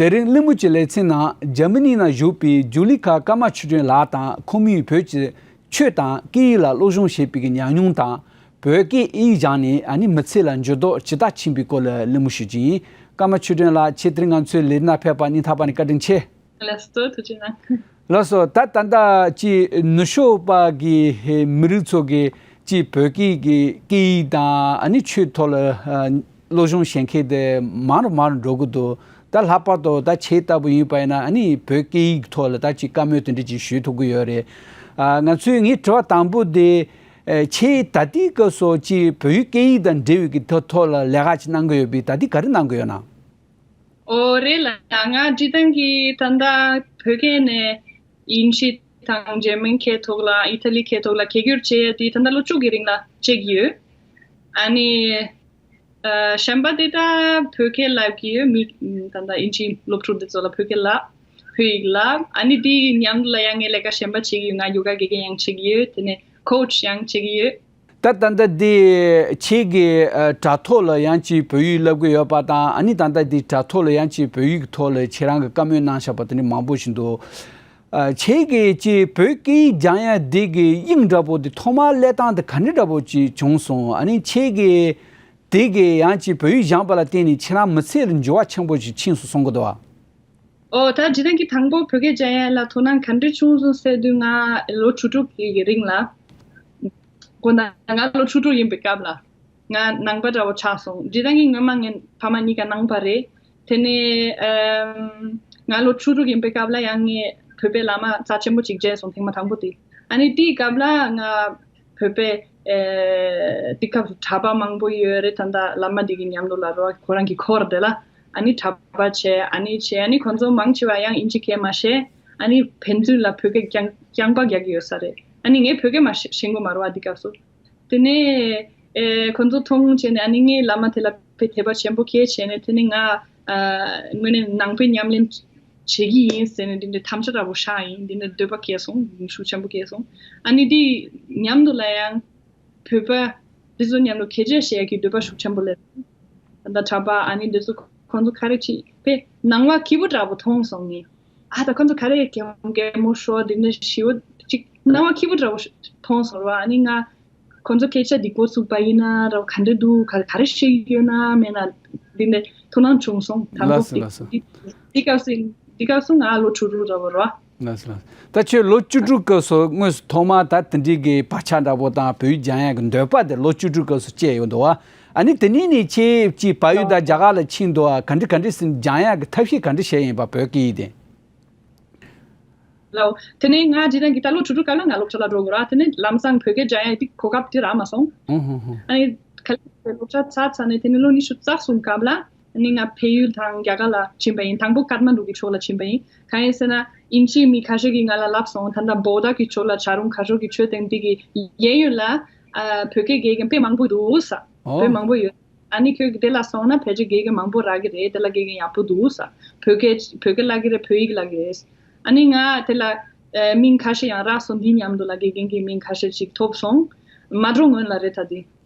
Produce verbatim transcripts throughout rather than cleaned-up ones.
དེ་རིང་གླེང་མོལ་གྱི་ལེ་ཚན་ནང་འཇར་མ་ནི་ནང་བཞུགས་པའི་ཇུ་ལི་ཁ་ཀརྨ་ཆོས་སྒྲོན་ལགས་དང་ཁོང་མོས་བོད་ཀྱི་ཆོས་དང་སྐད་ཡིག་ལ་སློབ་སྦྱོང་བྱས་པའི་ཉམས་མྱོང་དང་། བོད་སྐད་ཡིག་སྦྱངས་ནས་ཨ་ནི་མི་ཚེ་ལ་འགྱུར་ལྡོག་ཇི་ལྟར་ཕྱིན་པའི་སྐོར་ལ་གླེང་མོལ་ཞུ་རྒྱུ་ཡིན། ཀརྨ་ཆོས་སྒྲོན་ལགས། ཁྱེད་དེ་རིང་ང་ཚོའི་ལས་རིམ་ནང་ཕེབས་པར་སྙིང་ཐག་པ་ནས་བཀའ་དྲིན་ཆེ། ལགས་སོ། ཐུགས་རྗེ་གནང་། ལགས་སོ། ད་ད་ལྟ་ཅིག་ནུབ་ཕྱོགས་པ་གི་མི་རིགས་ཚོ་གི་ཅིག་བོད་སྐད་ཀྱི་སྐད་ཡིག་དང་ཨ་ནི་ཆོས་ཐོག་ལ་ཨ་སློབ་སྦྱོང་བྱེད་མཁན་དེ་མང་རུ་མང་རུ་འགྲོ་གི་འདུག་ད་ལྷག་པར་དུ་ད་ཁྱེད་ལྟ་བུ་ཡིན་པ་ཡིན་ན་ཨ་ནི་བོད་སྐད་ཡིག་ཐོག་ལ་ད་ཅིག་བཀའ་མོལ་དེ་འདྲ་ཅིག་ཞུ་ཐུབ་ཀྱི་ཡོད་རེད། ཨ་ང་ཚོས་ངའི་དྲི་བ་དང་པོ་དེ། ཨ་ཁྱེད་ད་ལྟའི་སྐབས་སུ་ཅིག་བོད་ཡིག་སྐད་ཡིག་དང་འབྲེལ་བའི་གི་ཐོག་ཐོག་ལ་ལས་ཀ་ཅིག་གནང་གི་ཡོད་པས། ད་ལྟའི་ག་རེ་གནང་གི་ཡོད་ན། ཨོ་རེད་ལ། ང་སྤྱིར་བཏང་གི་ད་ལྟ་བོད་སྐད་ནས་དབྱིན་ཇི་དང་འཇར་མན་སྐད་ཐོག་ལ་ཨི་ཐ་ལི་སྐད་ཐོག་ལ་སྐད་སྒྱུར་བྱེད་ཡ་དེ་ད་ལྟ་ལོ་བཅུ་གི་རིང་ལ་བྱེད་ཀྱི་ཡོད། ཨ་ནི་ཨ་གཞན་པ་དེ་ད་བོད་སྐད་བསླབ་ཀྱི་ཡོད། མི་ད་ལྟ་དབྱིན་ཇི་སློབ་ཕྲུག་དེ་ཚོ་ལ་བོད་སྐད་བསླབ། བོད་ཡིག་བསླབ། ཨ་ནི་དེའི་མཉམ་དུ་ལ་ཡང་ངས་ལས་ཀ་གཞན་པ་བྱེད་ཀྱི་ཡོད། ང་ཡོ་ག་དགེ་རྒན་ཡང་བྱེད་ཀྱི་ཡོད། དེ་ནས་ཀོ་ཆི་ཡང་བྱེད་ཀྱི་ཡོད། ད་ད་ལྟ་འདི་ཁྱེད་ཀྱི་ཨ་དྲ་ཐོག་ལ་ཡང་ཅིག་བོད་ཡིག་བསླབ་ཀྱི་ཡོད་པ་དང་། ཨ་ནི་ད་ལྟ་འདི་དྲ་ཐོག་ལ་ཡང་ཅིག་བོད་ཡིག་ཐོག་ལ་ཁྱེད་རང་གི་བཀའ་མོལ་གནང་བཞག་པ་དེ་འདྲ་མང་པོ་ཞིག་འདུག་ཨ་ཁྱེད་ཀྱིས་ཅིག་བོད་སྐད་ཡིག་སྦྱང་ཡ་འདི་གི་དབྱིངས་འདྲ་པོ་འདི་ཐོག་མར་སླེབས་སྟངས་འདི་ག་འདྲ་འདྲ་པོ་ཅིག་བྱུང་སོང་། ཨ་ནི་ཁྱེད་ཀྱིས་འདི་གི་ཡང་ཅིག་བོད་ཡིག་སྦྱངས་པ་ལ་བརྟེན་ནས་ཁྱེད་རང་མི་ཚེ་ལ་འགྱུར་བ་ཆེན་པོ་ཞིག་ཕྱིན་སོང་གསུང་གི་འདུག་བ། ཨོ་ད་སྤྱིར་བཏང་གི་དང་པོ་བོད་སྐད་སྦྱང་ཡ་ལ་དོ་སྣང་ག་འདྲ་བྱུང་སོང་ཟེར་དུས། ང་ལོ་བཅུ་དྲུག་གི་རིང་ལ། དགོངས་དག་ང་ལོ་བཅུ་དྲུག་ཡིན་པའི་སྐབས་ལ། ང་ནང་པ་འདྲ་བོ་ཆགས་སོང་། སྤྱིར་བཏང་གི་སྔོན་མ་ངའི་ཕ་མ་གཉིས་ཀ་ནང་པ་རེད། དེ་ནས་ཨམ་ང་ལོ་བཅུ་དྲུག་ཡིན་པའི་སྐབས་ལ་ཡང་ངས་བོད་པའི་བླ་མ་རྩ་ཆེན་པོ་གཅིག་མཇལ་སོང་། ཐེངས་མ་དང་པོ་དེ། ཨ་ནི་དེའི་སྐབས་ལ་ང་བོད་པའི་ཨེ་དེ་སྐབས་སུ་གྲྭ་པ་མང་པོ་ཡོད་རེད། ད་ལྟ་བླ་མ་དེ་གི་མཉམ་དུ་ལ་རོ། ཁོ་རང་གི་འཁོར་དེ་ལ་ཨ་ནི་གྲྭ་པ་བྱས། ཨ་ནི་བྱས། ཨ་ནི་ཁོང་ཚོ་མང་ཆེ་བ་ཡང་དབྱིན་ཇི་སྐད་མ་ཤེས། ཨ་ནི་ཕན་ཚུན་ལ་བོད་སྐད་རྐྱང་རྐྱང་པ་རྒྱག་གི་ཡོད་ས་རེད། ཨ་ནི་ངས་བོད་སྐད་མ་ཤེས་ཤེས་གོ་མ་རེད་བ་དེ་སྐབས་སུ། དེ་ནས་ཨེ་ཁོང་ཚོ་མཐོང་བྱས་ནས། ཨ་ནི་ངས་བླ་མ་དེ་ལ་དཔེ་དད་པ་ཆེན་པོ་སྐྱེས་བྱས་ནས། དེ་ནས་ང་ཨ་དངོས་གནས་ནང་པའི་ཉམས་ལེན་བྱེད་ཀྱི་ཡིན་ཟེར་ནས་འདི་འདྲའི་དམ་བཅའ་འདྲ་པོ་བཞག་ཡིན། འདི་འདྲའི་འདོད་པ་སྐྱེས་སོང་། ཤུགས་ཆེན་པོ་སྐྱེས་སོང་། ཨ་ནི་འདི་མཉམ་དུ་ལ་ཡང་བོད་པ་འདི་ཚོ་མཉམ་དུ་སྐད་ཆ་བཤད་ཀྱི་འདོད་པ་ཤུགས་ཆེན་པོ་སླེབས། ད་ལྟ་གྲྭ་པ་ཨ་ནི་འདི་ཚོ་ཁོང་ཚོ་ག་རེ་བྱེད་པས། སྣང་བ་སྐྱིད་པོ་འདྲ་པོ་མཐོང་སོང་ངས། ཨ་ད་ཁོང་ཚོ་ག་རེ་གད་མོ་གད་མོ་ཤོར། འདི་འདྲ་ཞེ་པོ་ཅིག་སྣང་བ་སྐྱིད་པོ་འདྲ་པོ་མཐོང་སོང་ར། ཨ་ནི་ང་ཁོང་ཚོ་སྐད་ཆ་འདི་འགོ་ཚུགས་པ་ཡིན་ན་ར་ག་འདྲ་འདུག་ག་ག་རེ་བཤད་ཡོད་ན་མེད་ན། འདི་འདྲ་དོ་སྣང་བྱུང་སོང་། དང་པོ་ལགས་སོ། དེ་ལགས་སོ། འདི་འདི་སྐབས་སུ་འདི་སྐབས་སུ་ང་ལོ་དྲུག་དྲུག་འདྲ་པོ་ར། ལགས་སོ་ལགས་སོ། ད་ཁྱོད་ལོ་བཅུ་དྲུག་སྐབས་སུ་དངོས་སུ་ཐོག་མར་ད་དེ་འདྲའི་གི་བག་ཆགས་འདྲ་པོ་དང་བོད་ཡིག་སྦྱང་ཡག་གི་འདོད་པ་དེ་ལོ་བཅུ་དྲུག་སྐབས་སུ་སྐྱེས་ཡོད་འདུག་བ། ཨ་ནི་དེ་ནས་ནི་ཁྱེད་ཀྱིས་བལ་ཡུལ་དང་རྒྱ་གར་ལ་ཕྱིན་འདུག་བ། ག་འདྲ་ག་འདྲ་ཟིན་སྦྱང་ཡག་གི་ཐབས་ཤེས་ག་འདྲ་བྱས་ཡིན་པ། བོད་སྐད་ཡིག་དེ། ལའོ། དེ་ནས་ང་སྤྱིར་བཏང་གི་ད་ལོ་དྲུག་དྲུག་སྐབས་ལ་ང་སློབ་གྲྭ་ལ་འགྲོ་དགོས་ར། དེ་ནས་ལམ་སང་བོད་སྐད་སྦྱང་ཡག་དེ་གོ་སྐབས་དེ་རག་མ་སོང་། ཧུང་ཧུང་ཧུང་། ཨ་ནི་ག་ལེར་སློབ་གྲྭ་ཚར་ཚར་ནས་དེ་ནས་ལོ་ཉི་ཤུ་རྩ་གསུམ་སྐབས་ལ། ཨ་ནི་ང་བལ་ཡུལ་དང་རྒྱ་གར་ལ་ཕྱིན་པ་ཡིན། དང་པོ་ཀཏ་མན་ཌུ་གི་ཕྱོགས་ལ་ཕྱིན་པ་ཡིན། གང་ཡིན་ཟེར་ན་དབྱིན་ཇིའི་མི་ཁ་ཤས་ཀྱིས་ང་ལ་ལབ་སོང་། ད་ལྟ་བོ་ཌ་གི་ཕྱོགས་ལ་བྱ་རུང་ཁ་ཤོར་གྱི་མཆོད་རྟེན་འདི་གི་གཡས་གཡོན་ལ་ཨ་བོད་སྐད་དགེ་རྒན་དཔེ་མང་པོ་འདུག་ས། ཨོ། དཔེ་མང་པོ་ཡོད། ཨ་ནི་ཁྱོད་ཀྱིས་དེ་ལ་སོང་ན་ཕལ་ཆེར་དགེ་རྒན་མང་པོ་རག་གི་རེད། དེ་ལ་དགེ་རྒན་ཡག་པོ་འདུག་ས། བོད་སྐད་བོད་སྐད་བསླབ་ཀྱི་རེད། བོད་ཡིག་བསླབ་ཀྱི་རེད། ཨ་ནི་ང་དེ་ལ་ཨེ་མིང་ཁ་ཤས་ཡང་རག་སོང་། འདི་མཉམ་དུ་ལ་དགེ་རྒན་གྱི་མིང་ཁ་ཤས་ཅིག་ཐོབ་སོང་། མ་འགྲོ་སྔོན་ལ་རེད་ད་དེ།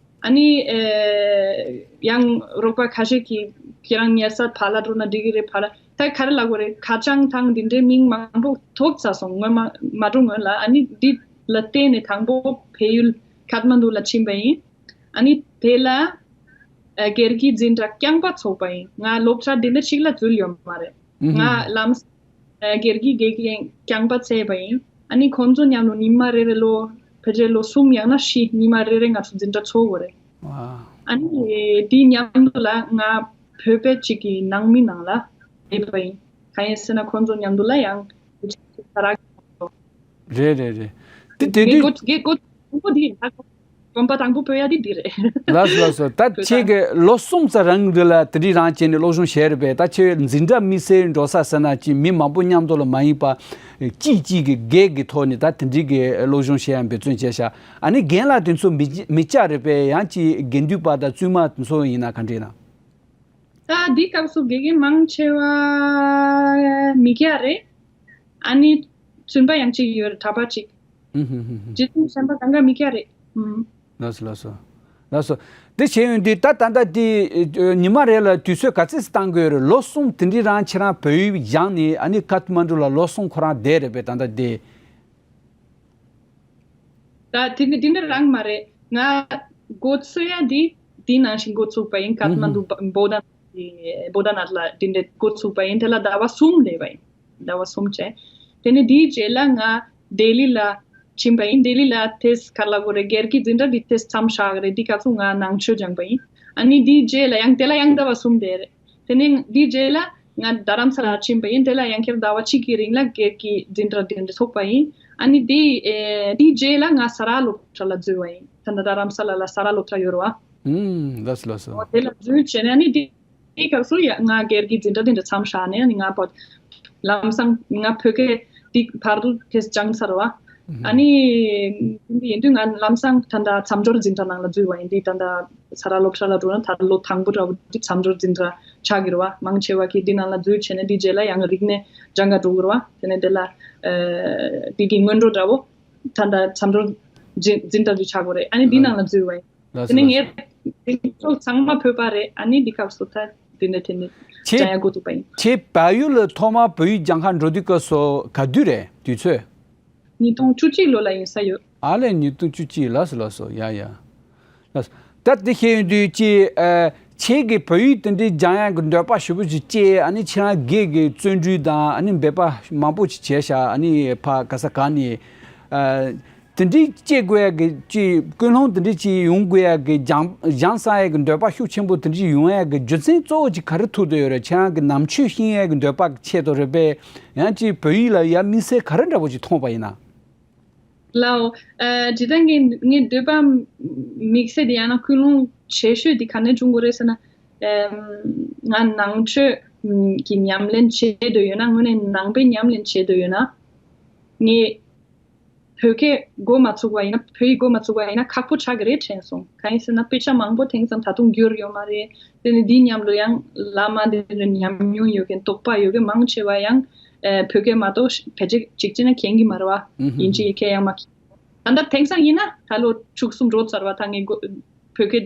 ཨ་ནི་ཨེ་ཡང་རོགས་པ་ཁ་ཤས་ཀྱིས་ཁྱེད་རང་ཉལ་ས་ཕར་ལ་འགྲོ་ན་འགྲིག་གི་རེད། ཕར་ལ་ད་ག་རེ་ལབ་དགོས་རེད། ཁ་བྱང་དང་འདི་འདྲའི་མིང་མང་པོ་ཐོབ་ཚར་སོང་། སྔོན་མ་མ་འགྲོ་སྔོན་ལ། ཨ་ནི་འདི་ལ་བརྟེན་ནས་དང་པོ་བལ་ཡུལ་ཀཏ་མན་ཌུ་ལ་ཕྱིན་པ་ཡིན། ཨ་ནི་དེ་ལ་ཨ་སྒེར་གྱི་འཛིན་གྲྭ་རྐྱང་པ་ཚོགས་པ་ཡིན། ང་སློབ་གྲྭ་འདི་འདྲ་གཅིག་ལ་འཛུལ་ཡོད་མ་རེད། ཨུ་ཧུ། ང་ལམ་ཨ་སྒེར་གྱི་དགེ་རྒན་རྐྱང་པ་བཙལ་བ་ཡིན། ཨ་ནི་ཁོང་ཚོ་མཉམ་དུ་ཉི་མ་རེ་རེ་ལོ་ཕལ་ཆེར་ལོ་གསུམ་ཡང་ན་བཞི་ཉི་མ་རེ་རེ་ང་ཚོ་འཛིན་གྲྭ་ཚོགས་དགོས་རེད། ཨ། ཨ་ནི་དེའི་མཉམ་དུ་ལ་ང་བོད་པ་གཅིག་གི་ནང་མི་ནང་ལ་སླེབས་པ་ཡིན། གང་ཡིན་ཟེར་ན་ཁོང་ཚོ་མཉམ་དུ་ལ་ཡང་རེད་རེད་རེད། དེ་དེ་དུས་དགེ་རྒན་དགེ་རྒན་དང་པོ་འདི་ཡིན། ད་གོམ་པ་དང་པོ་སྤོ་ཡ་དེ་འདི་རེད། ལགས་སོ་ལགས་སོ། ད་བོད་ཁྱེད་ཀྱིས་ལོ་གསུམ་ཙམ་རིང་འདི་ལ་དེ་འདྲའི་རང་བྱས་ནས་སློབ་སྦྱོང་བྱས་རེད་པས། ད་ཁྱེད་འཛིན་གྲྭ་དམིགས་བསལ་འགྲོ་ས་ཟེར་ན་ཅིག་མི་མང་པོ་མཉམ་དུ་ལ་མ་ཡིན་པ། གཅིག་གཅིག་གི་སྒེར་གྱི་ཐོག་ནས་ད་དེ་འདྲའི་གི་སློབ་སྦྱོང་བྱེད་ཡ་འབད་བརྩོན་བྱས་ཤག་ཨ་ནི་རྒན་ལགས་དེ་ཚོ་མི་མི་སྐྱ་རེད་པས། ཡང་ཅིག་དགེ་འདུན་པ་དང་བཙུན་མ་དེ་ཚོ་ཡིན་ན་ག་འདྲ་ཡིན་ན། ད་འདི་སྐབས་སུ་དགེ་རྒན་མང་ཆེ་བ་མི་སྐྱ་རེད། ཨ་ནི་བཙུན་པ་ཡང་གཅིག་ཡོད་རེད། གྲྭ་པ་གཅིག་ཨུ་ཧུ་ཧུ་ཧུ། རྗེ་བཙུན་གཞན་པ་གང་ག་མི་སྐྱ་རེད། ཨུམ། ལགས་སོ་ལགས་སོ། ལགས་སོ། དེ་བྱས་ཡོང་དུས་ད་ད་ལྟ་དེ་ཉི་མ་རེ་ལ་དུས་ཚོད་ག་ཚོད་ཙམ་བཏང་དགོས་རེད། ལོ་གསུམ་དེ་འདྲའི་རིང་ཁྱེད་རང་བལ་ཡུལ་བཞེངས་ནས་ཨ་ནི་ཀ་ཐ་མན་ཌུ་ལ་ལོ་གསུམ་ཁོ་རང་བསྡད་རེད་པས། ད་ལྟ་དེ། ད་དེ་འདྲ་དེ་འདྲ་རང་མ་རེད། ང་འགོ་ཚུགས་ཡ་དེ་དེ་ནང་བཞིན་འགོ་ཚུགས་པ་ཡིན། ཀ་ཐ་མན་ཌུ་བོ་དྷ་ནཱཐ་བོ་དྷ་ནཱཐ་ལ་དེ་འདྲ་འགོ་ཚུགས་པ་ཡིན། དེ་ལ་ཟླ་བ་གསུམ་བསྡད་པ་ཡིན། ཟླ་བ་གསུམ་བྱས། དེ་ནས་དེའི་རྗེས་ལ་ང་ལྡི་ལི་ལ་ཕྱིན་པ་ཡིན། ལྡི་ལི་ལ་དེས་ག་ལ་གོ་རེ་སྒེར་གྱི་འཛིན་གྲྭ་འདི་དེས་མཚམས་བཞག་གི་རེད། འདི་སྐབས་སུ་ང་ནང་ཆོས་སྦྱངས་པ་ཡིན། ཨ་ནི་འདིའི་རྗེས་ལ་ཡང་དེ་ལ་ཡང་ཟླ་བ་གསུམ་བསྡད་རེད། དེ་ནས་འདིའི་རྗེས་ལ་ང་རྡ་རམ་ས་ལར་ཕྱིན་པ་ཡིན། དེ་ལ་ཡང་བསྐྱར་ཟླ་བ་གཅིག་གི་རིང་ལ་སྒེར་གྱི་འཛིན་གྲྭ་འདི་འདྲ་ཚོགས་པ་ཡིན། ཨ་ནི་འདི་ཨེ་འདིའི་རྗེས་ལ་ང་ས་ར་སློབ་གྲྭ་ལ་འཛུལ་བ་ཡིན། ད་ལྟ་རྡ་རམ་ས་ལ་ལ་ས་ར་སློབ་གྲྭ་ཡོད་རེད་བ། ཨུམ། ལགས་སོ་ལགས་སོ། འོ་དེ་ལ་འཛུལ་བྱས་ནས་ཨ་ནི་འདི། དེའི་སྐབས་སུ་ཡ་ང་སྒེར་གྱི་འཛིན་གྲྭ་དེ་འདྲ་མཚམས་བཞག་ནས་ཨ་ནི་ང་བོད་ལམ་སང་ང་བོད་སྐད་འདི་བར་དུ་དེ་སྦྱངས་ཚར་བ། ཨ་ནི་ཡིན་དུས་ང་ལམ་སང་ད་ལྟ་མཚམས་སྦྱོར་འཛིན་གྲྭ་ནང་ལ་འཛུལ་བ་ཡིན། འདི་ད་ལྟ་ས་ར་སློབ་གྲྭ་ལ་འགྲོ་ན་ད་ལོ་དང་པོ་འདྲ་བོ་འདི་མཚམས་སྦྱོར་འཛིན་གྲྭ་ཆགས་ཀྱི་རེད་བ། མང་ཆེ་བ་གིས་འདི་ནང་ལ་འཛུལ་བྱས་ནས་འདི་རྗེས་ལ་ཡང་རིག་གནས་སྦྱང་ག་འགྲོ་གི་རེད་བ། དེ་ནས་དེ་ལ་ཨ་འདི་གི་སྔོན་འགྲོ་འདྲ་བོ་ད་ལྟ་མཚམས་སྦྱོར་འཛིན་འཛིན་གྲྭ་འདི་ཆགས་དགོས་རེད། ཨ་ནི་འདི་ནང་ལ་འཛུལ་བ་ཡིན། ལགས་དེ་ནས་སོ་ངས་ལགས་སོ། དེ་ཚོ་ཚང་མ་བོད་པ་རེད། ཨ་ནི་འདི་སྐབས་སུ་ད་དེ་ནས་དེ་ནས་ཁྱེད་སྦྱང་ཡ་འགོ་ཚུགས་པ་ཡིན། ཁྱེད་བལ་ཡུལ་ལ་ཐོག་མར་བོད་ཡིག་སྦྱང་ག་འགྲོ་དུས་སྐབས་སུ་ག་དུས་རེད་དུས་ཚོད། ཉིས་སྟོང་བཅུ་གཅིག་ལོ་ལ་ཡིན་ས་ཡོད། ཨ་ལས་ཉིས་སྟོང་བཅུ་གཅིག་ལགས་སོ་ལགས་སོ། ཡ་ཡ། ལགས་སོ། ད་དེ་བཤད་ཡོང་དུས་ཅི་ཨ་ཁྱེད་ཀྱིས་བོད་ཡིག་དེ་འདྲའི་སྦྱང་ཡ་གི་འདོད་པ་ཞེ་པོ་ཅིག་སྐྱེས། ཨ་ནི་ཁྱེད་རང་སྒེར་གྱི་བརྩོན་འགྲུས་དང་ཨ་ནི་འབད་པ་མང་པོ་ཅིག་བྱས་ཤག་ཨ་ནི་ཕ་ག་ས་ག་ནས་ཨ། དེ་འདྲའི་སྐྱེ་དགོས་ཡ་གི་ཅིག་ཀུན་སློང་དེ་འདྲའི་ཅིག་ཡོང་དགོས་ཡ་གི་སྦྱང་སྦྱང་ས་ཡ་གི་འདོད་པ་ཤུགས་ཆེན་པོ་དེ་འདྲའི་ཡོང་ཡ་གི་རྒྱུ་མཚན་གཙོ་བོ་ཅིག་ག་རེ་ཐུག་བསྡད་ཡོད་རེད། ཁྱེད་རང་གི་ནང་ཆོས་ཤེས་ཡ་གི་འདོད་པ་གི་ཆེད་དུ་རེད་པས། ཡང་ཅིག་བོད་ཡིག་ལ་ཡ་དམིགས་བསལ་ག་རེ་འདྲ་པོ་ཅིག་མཐོང་པ་ཡིན་ན། ལའོ། ཨ་ཇི་ལྟར་ངའི་ངའི་འདོད་པ་དམིགས་བསལ་དེ་ཡང་ན་ཀུན་སློང་ཆེ་ཤོས་དེ་ག་ནས་བྱུང་དགོས་རེད་ཟེར་ན། ཨམ་ང་ནང་ཆོས་ཀྱི་ཉམས་ལེན་བྱེད་འདོད་ཡོད་ན། དངོས་གནས་ནང་པའི་ཉམས་ལེན་བྱེད་འདོད་ཡོད་ན། ངས་བོད་སྐད་འགོ་མ་ཚུགས་པ་ཡིན་ན། བོད་ཡིག་འགོ་མ་ཚུགས་པ་ཡིན་ན་ཁག་པོ་ཆགས་ཀྱི་རེད་དྲན་སོང་། གང་ཡིན་ཟེར་ན་དཔེ་ཆ་མང་པོ་དེང་སང་ད་དུང་བསྒྱུར་ཡོད་མ་རེད། དེ་ནས་འདིའི་མཉམ་དུ་ཡང་བླ་མ་དེ་ནས་ཉམས་མྱོང་ཡོད་མཁན་རྟོགས་པ་ཡོད་མཁན་མང་ཆེ་བ་ཡང་ཨེ་བོད་སྐད་མ་གཏོགས་ཕལ་ཆེར་གཅིག་བྱས་ན་མཁྱེན་གྱི་མ་རེད་བ། ཨུ་ཧུ། དབྱིན་ཇིའི་སྐད་ཡང་མ་མཁྱེན། ད་ལྟ་དེང་སང་ཡིན་ན་ད་ལོ་བཅུ་གསུམ་འགྲོ་ཚར་བ་ད་ངས་གོ་བོད་སྐད་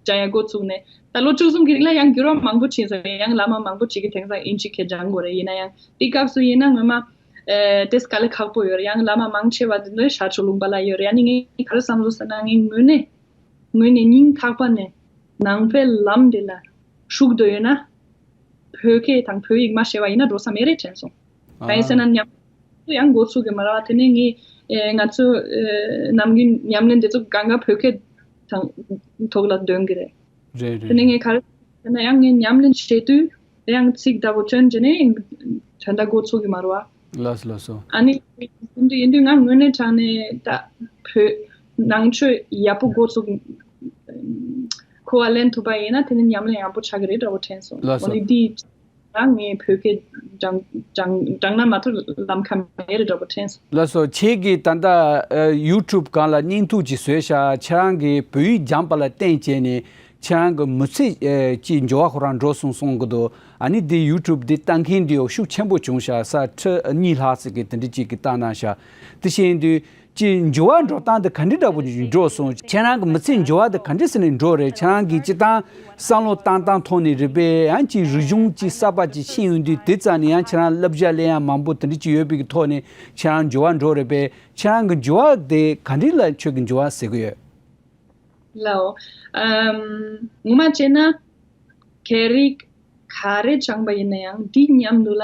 སྦྱང་ཡ་འགོ་ཚུགས་ནས་ད་ལོ་བཅུ་གསུམ་གྱི་རིང་ལ་ཡང་འགྱུར་བ་མང་པོ་ཕྱིན་སོང་། ཡང་བླ་མ་མང་པོ་ཅིག་གིས་དེང་སང་དབྱིན་ཇི་སྐད་སྦྱང་དགོས་རེད། ཡིན་ན་ཡང་དེ་སྐབས་སུ་ཡིན་ན་ངོ་མ་ཨེ་དེ་དཀའ་ལས་ཁག་པོ་ཡོད་རེད། ཡང་བླ་མ་མང་ཆེ་བ་དེ་ཚོ་ཤར་ཕྱོགས་ལུང་པ་ལ་ཡོད་རེད། ཡང་ནི་ངས་ག་རེ་བསམ་སོང་ཟེར་ན་ངས་དངོས་གནས་དངོས་གནས་སྙིང་ཐག་པ་ནས་ནང་པའི་ལམ་དེ་ལ་ཞུགས་འདོད་ཡོད་ན། བོད་སྐད་དང་བོད་ཡིག་མ་ཤེས་པ་ཡིན་ན་འགྲོ་ས་མེད་རེད་དྲན་སོང་། ཨ། གང་ཡིན་ཟེར་ན་ཉམས་ཡང་འགོ་ཚུགས་ཀྱི་མ་རེད་བ། དེ་ནས་ངས་ཨེ་ང་ཚོ་ཨེ་ནམ་རྒྱུན་ཉམས་ལེན་དེ་ཚོ་གང་ག་བོད་སྐད་དང་ཐོག་ལ་འདོན་གྱི་རེད། རེད་རེད། དེ་ནས་ངས་ག་རེ་ཟེར་ན་ཡང་ངས་ཉམས་ལེན་བྱེད་དུས་ཡང་ཚིག་ལྟ་བུ་བསྐྱོན་བྱས་ནས་དོན་དག་འགོ་ཚུགས་ཀྱི་མ་རེད་བ། ལགས་སོ་ལགས་སོ། ཨ་ནི་ཡིན་དུས་ཡིན་དུས་ང་དངོས་གནས་དྲང་གནས་ད་བོད་ནང་ཆོས་ཡག་པོ་འགོ་ཚུགས་གོ་བ་ལེན་ཐུབ་པ་ཡིན་ན་དེ་ནི་ཉམས་ལེན་ཡག་པོ་ཆགས་ཀྱི་རེད་འདྲ་བོ་དྲན་སོང་། ལགས་སོ། འོ་ནི་འདི་ད་ངས་བོད་སྐད་སྦྱང་སྦྱང་སྦྱང་ན་མ་གཏོགས་ལམ་ཁ་མེད་རེད་འདྲ་བོ་དྲན་སོང་། ལགས་སོ། ཁྱེད་ཀྱིས་ད་ལྟ་ཨ་ཡུ་ཊུབ་སྒང་ལ་བརྙན་ཐུང་ཅིག་བཟོས་ཤག་ཁྱེད་རང་གིས་བོད་ཡིག་སྦྱངས་པ་ལ་བརྟེན་བྱས་ནས་ཁྱེད་རང་གི་མི་ཚེ་ཨ་ཅིག་འགྱུར་བ་ཁོ་རང་འགྲོ་སོང་གསུང་གི་འདུག་ཨ་ནི་འདི་ཡུ་ཊུབ་འདི་ལྟ་མཁན་འདི་ཡོ་ཤུགས་ཆེན་པོ་བྱུང་ཤག་ས་ཁྲི་གཉིས་ལྷག་ཙམ་གྱིས་དེ་འདྲ་ཅིག་གིས་བལྟས་གནང་ཤག་དེ་བྱས་དུས། ཀྱི་འགྱུར་བ་འགྲོ་སྟངས་དེ་ག་འདྲ་འདྲ་པོ་འགྲོ་སོང་། ཁྱེད་རང་གི་མི་ཚེ་འགྱུར་བ་དེ་ག་འདྲ་ཟེར་ནས་འགྲོ་རེད། ཁྱེད་རང་གིས་སྤྱི་བཏང་བསམ་བློ་བཏང་སྟངས་ཐོག་ནས་རེད་པས། ཡང་ཅིག་རིག་གཞུང་ཅིག་གསར་པ་ཅིག་ཤེས་ཡོང་དུས་དེ་ཙམ་ནས་ཡང་ཁྱེད་རང་བསླབ་བྱ་ལེན་ཡ་མང་པོ་དེ་འདྲ་ཅིག་ཡོད་པའི་གི་ཐོག་ནས་ཁྱེད་རང་འགྱུར་བ་འགྲོ་རེད་པས། ཁྱེད་རང་གི་འགྱུར་བ་དེ་ག་འདྲ་ལ་ཁྱོད་ཀྱི་འགྱུར་བ་ཟེར་གི་ཡོད། ལའོ། ཨམ། ངོ་མ་བྱས་ན། སྐད་རིགས་ག་རེ་སྦྱངས་པ་ཡིན་ན་ཡང་འདི་མཉམ་དུ་ལ་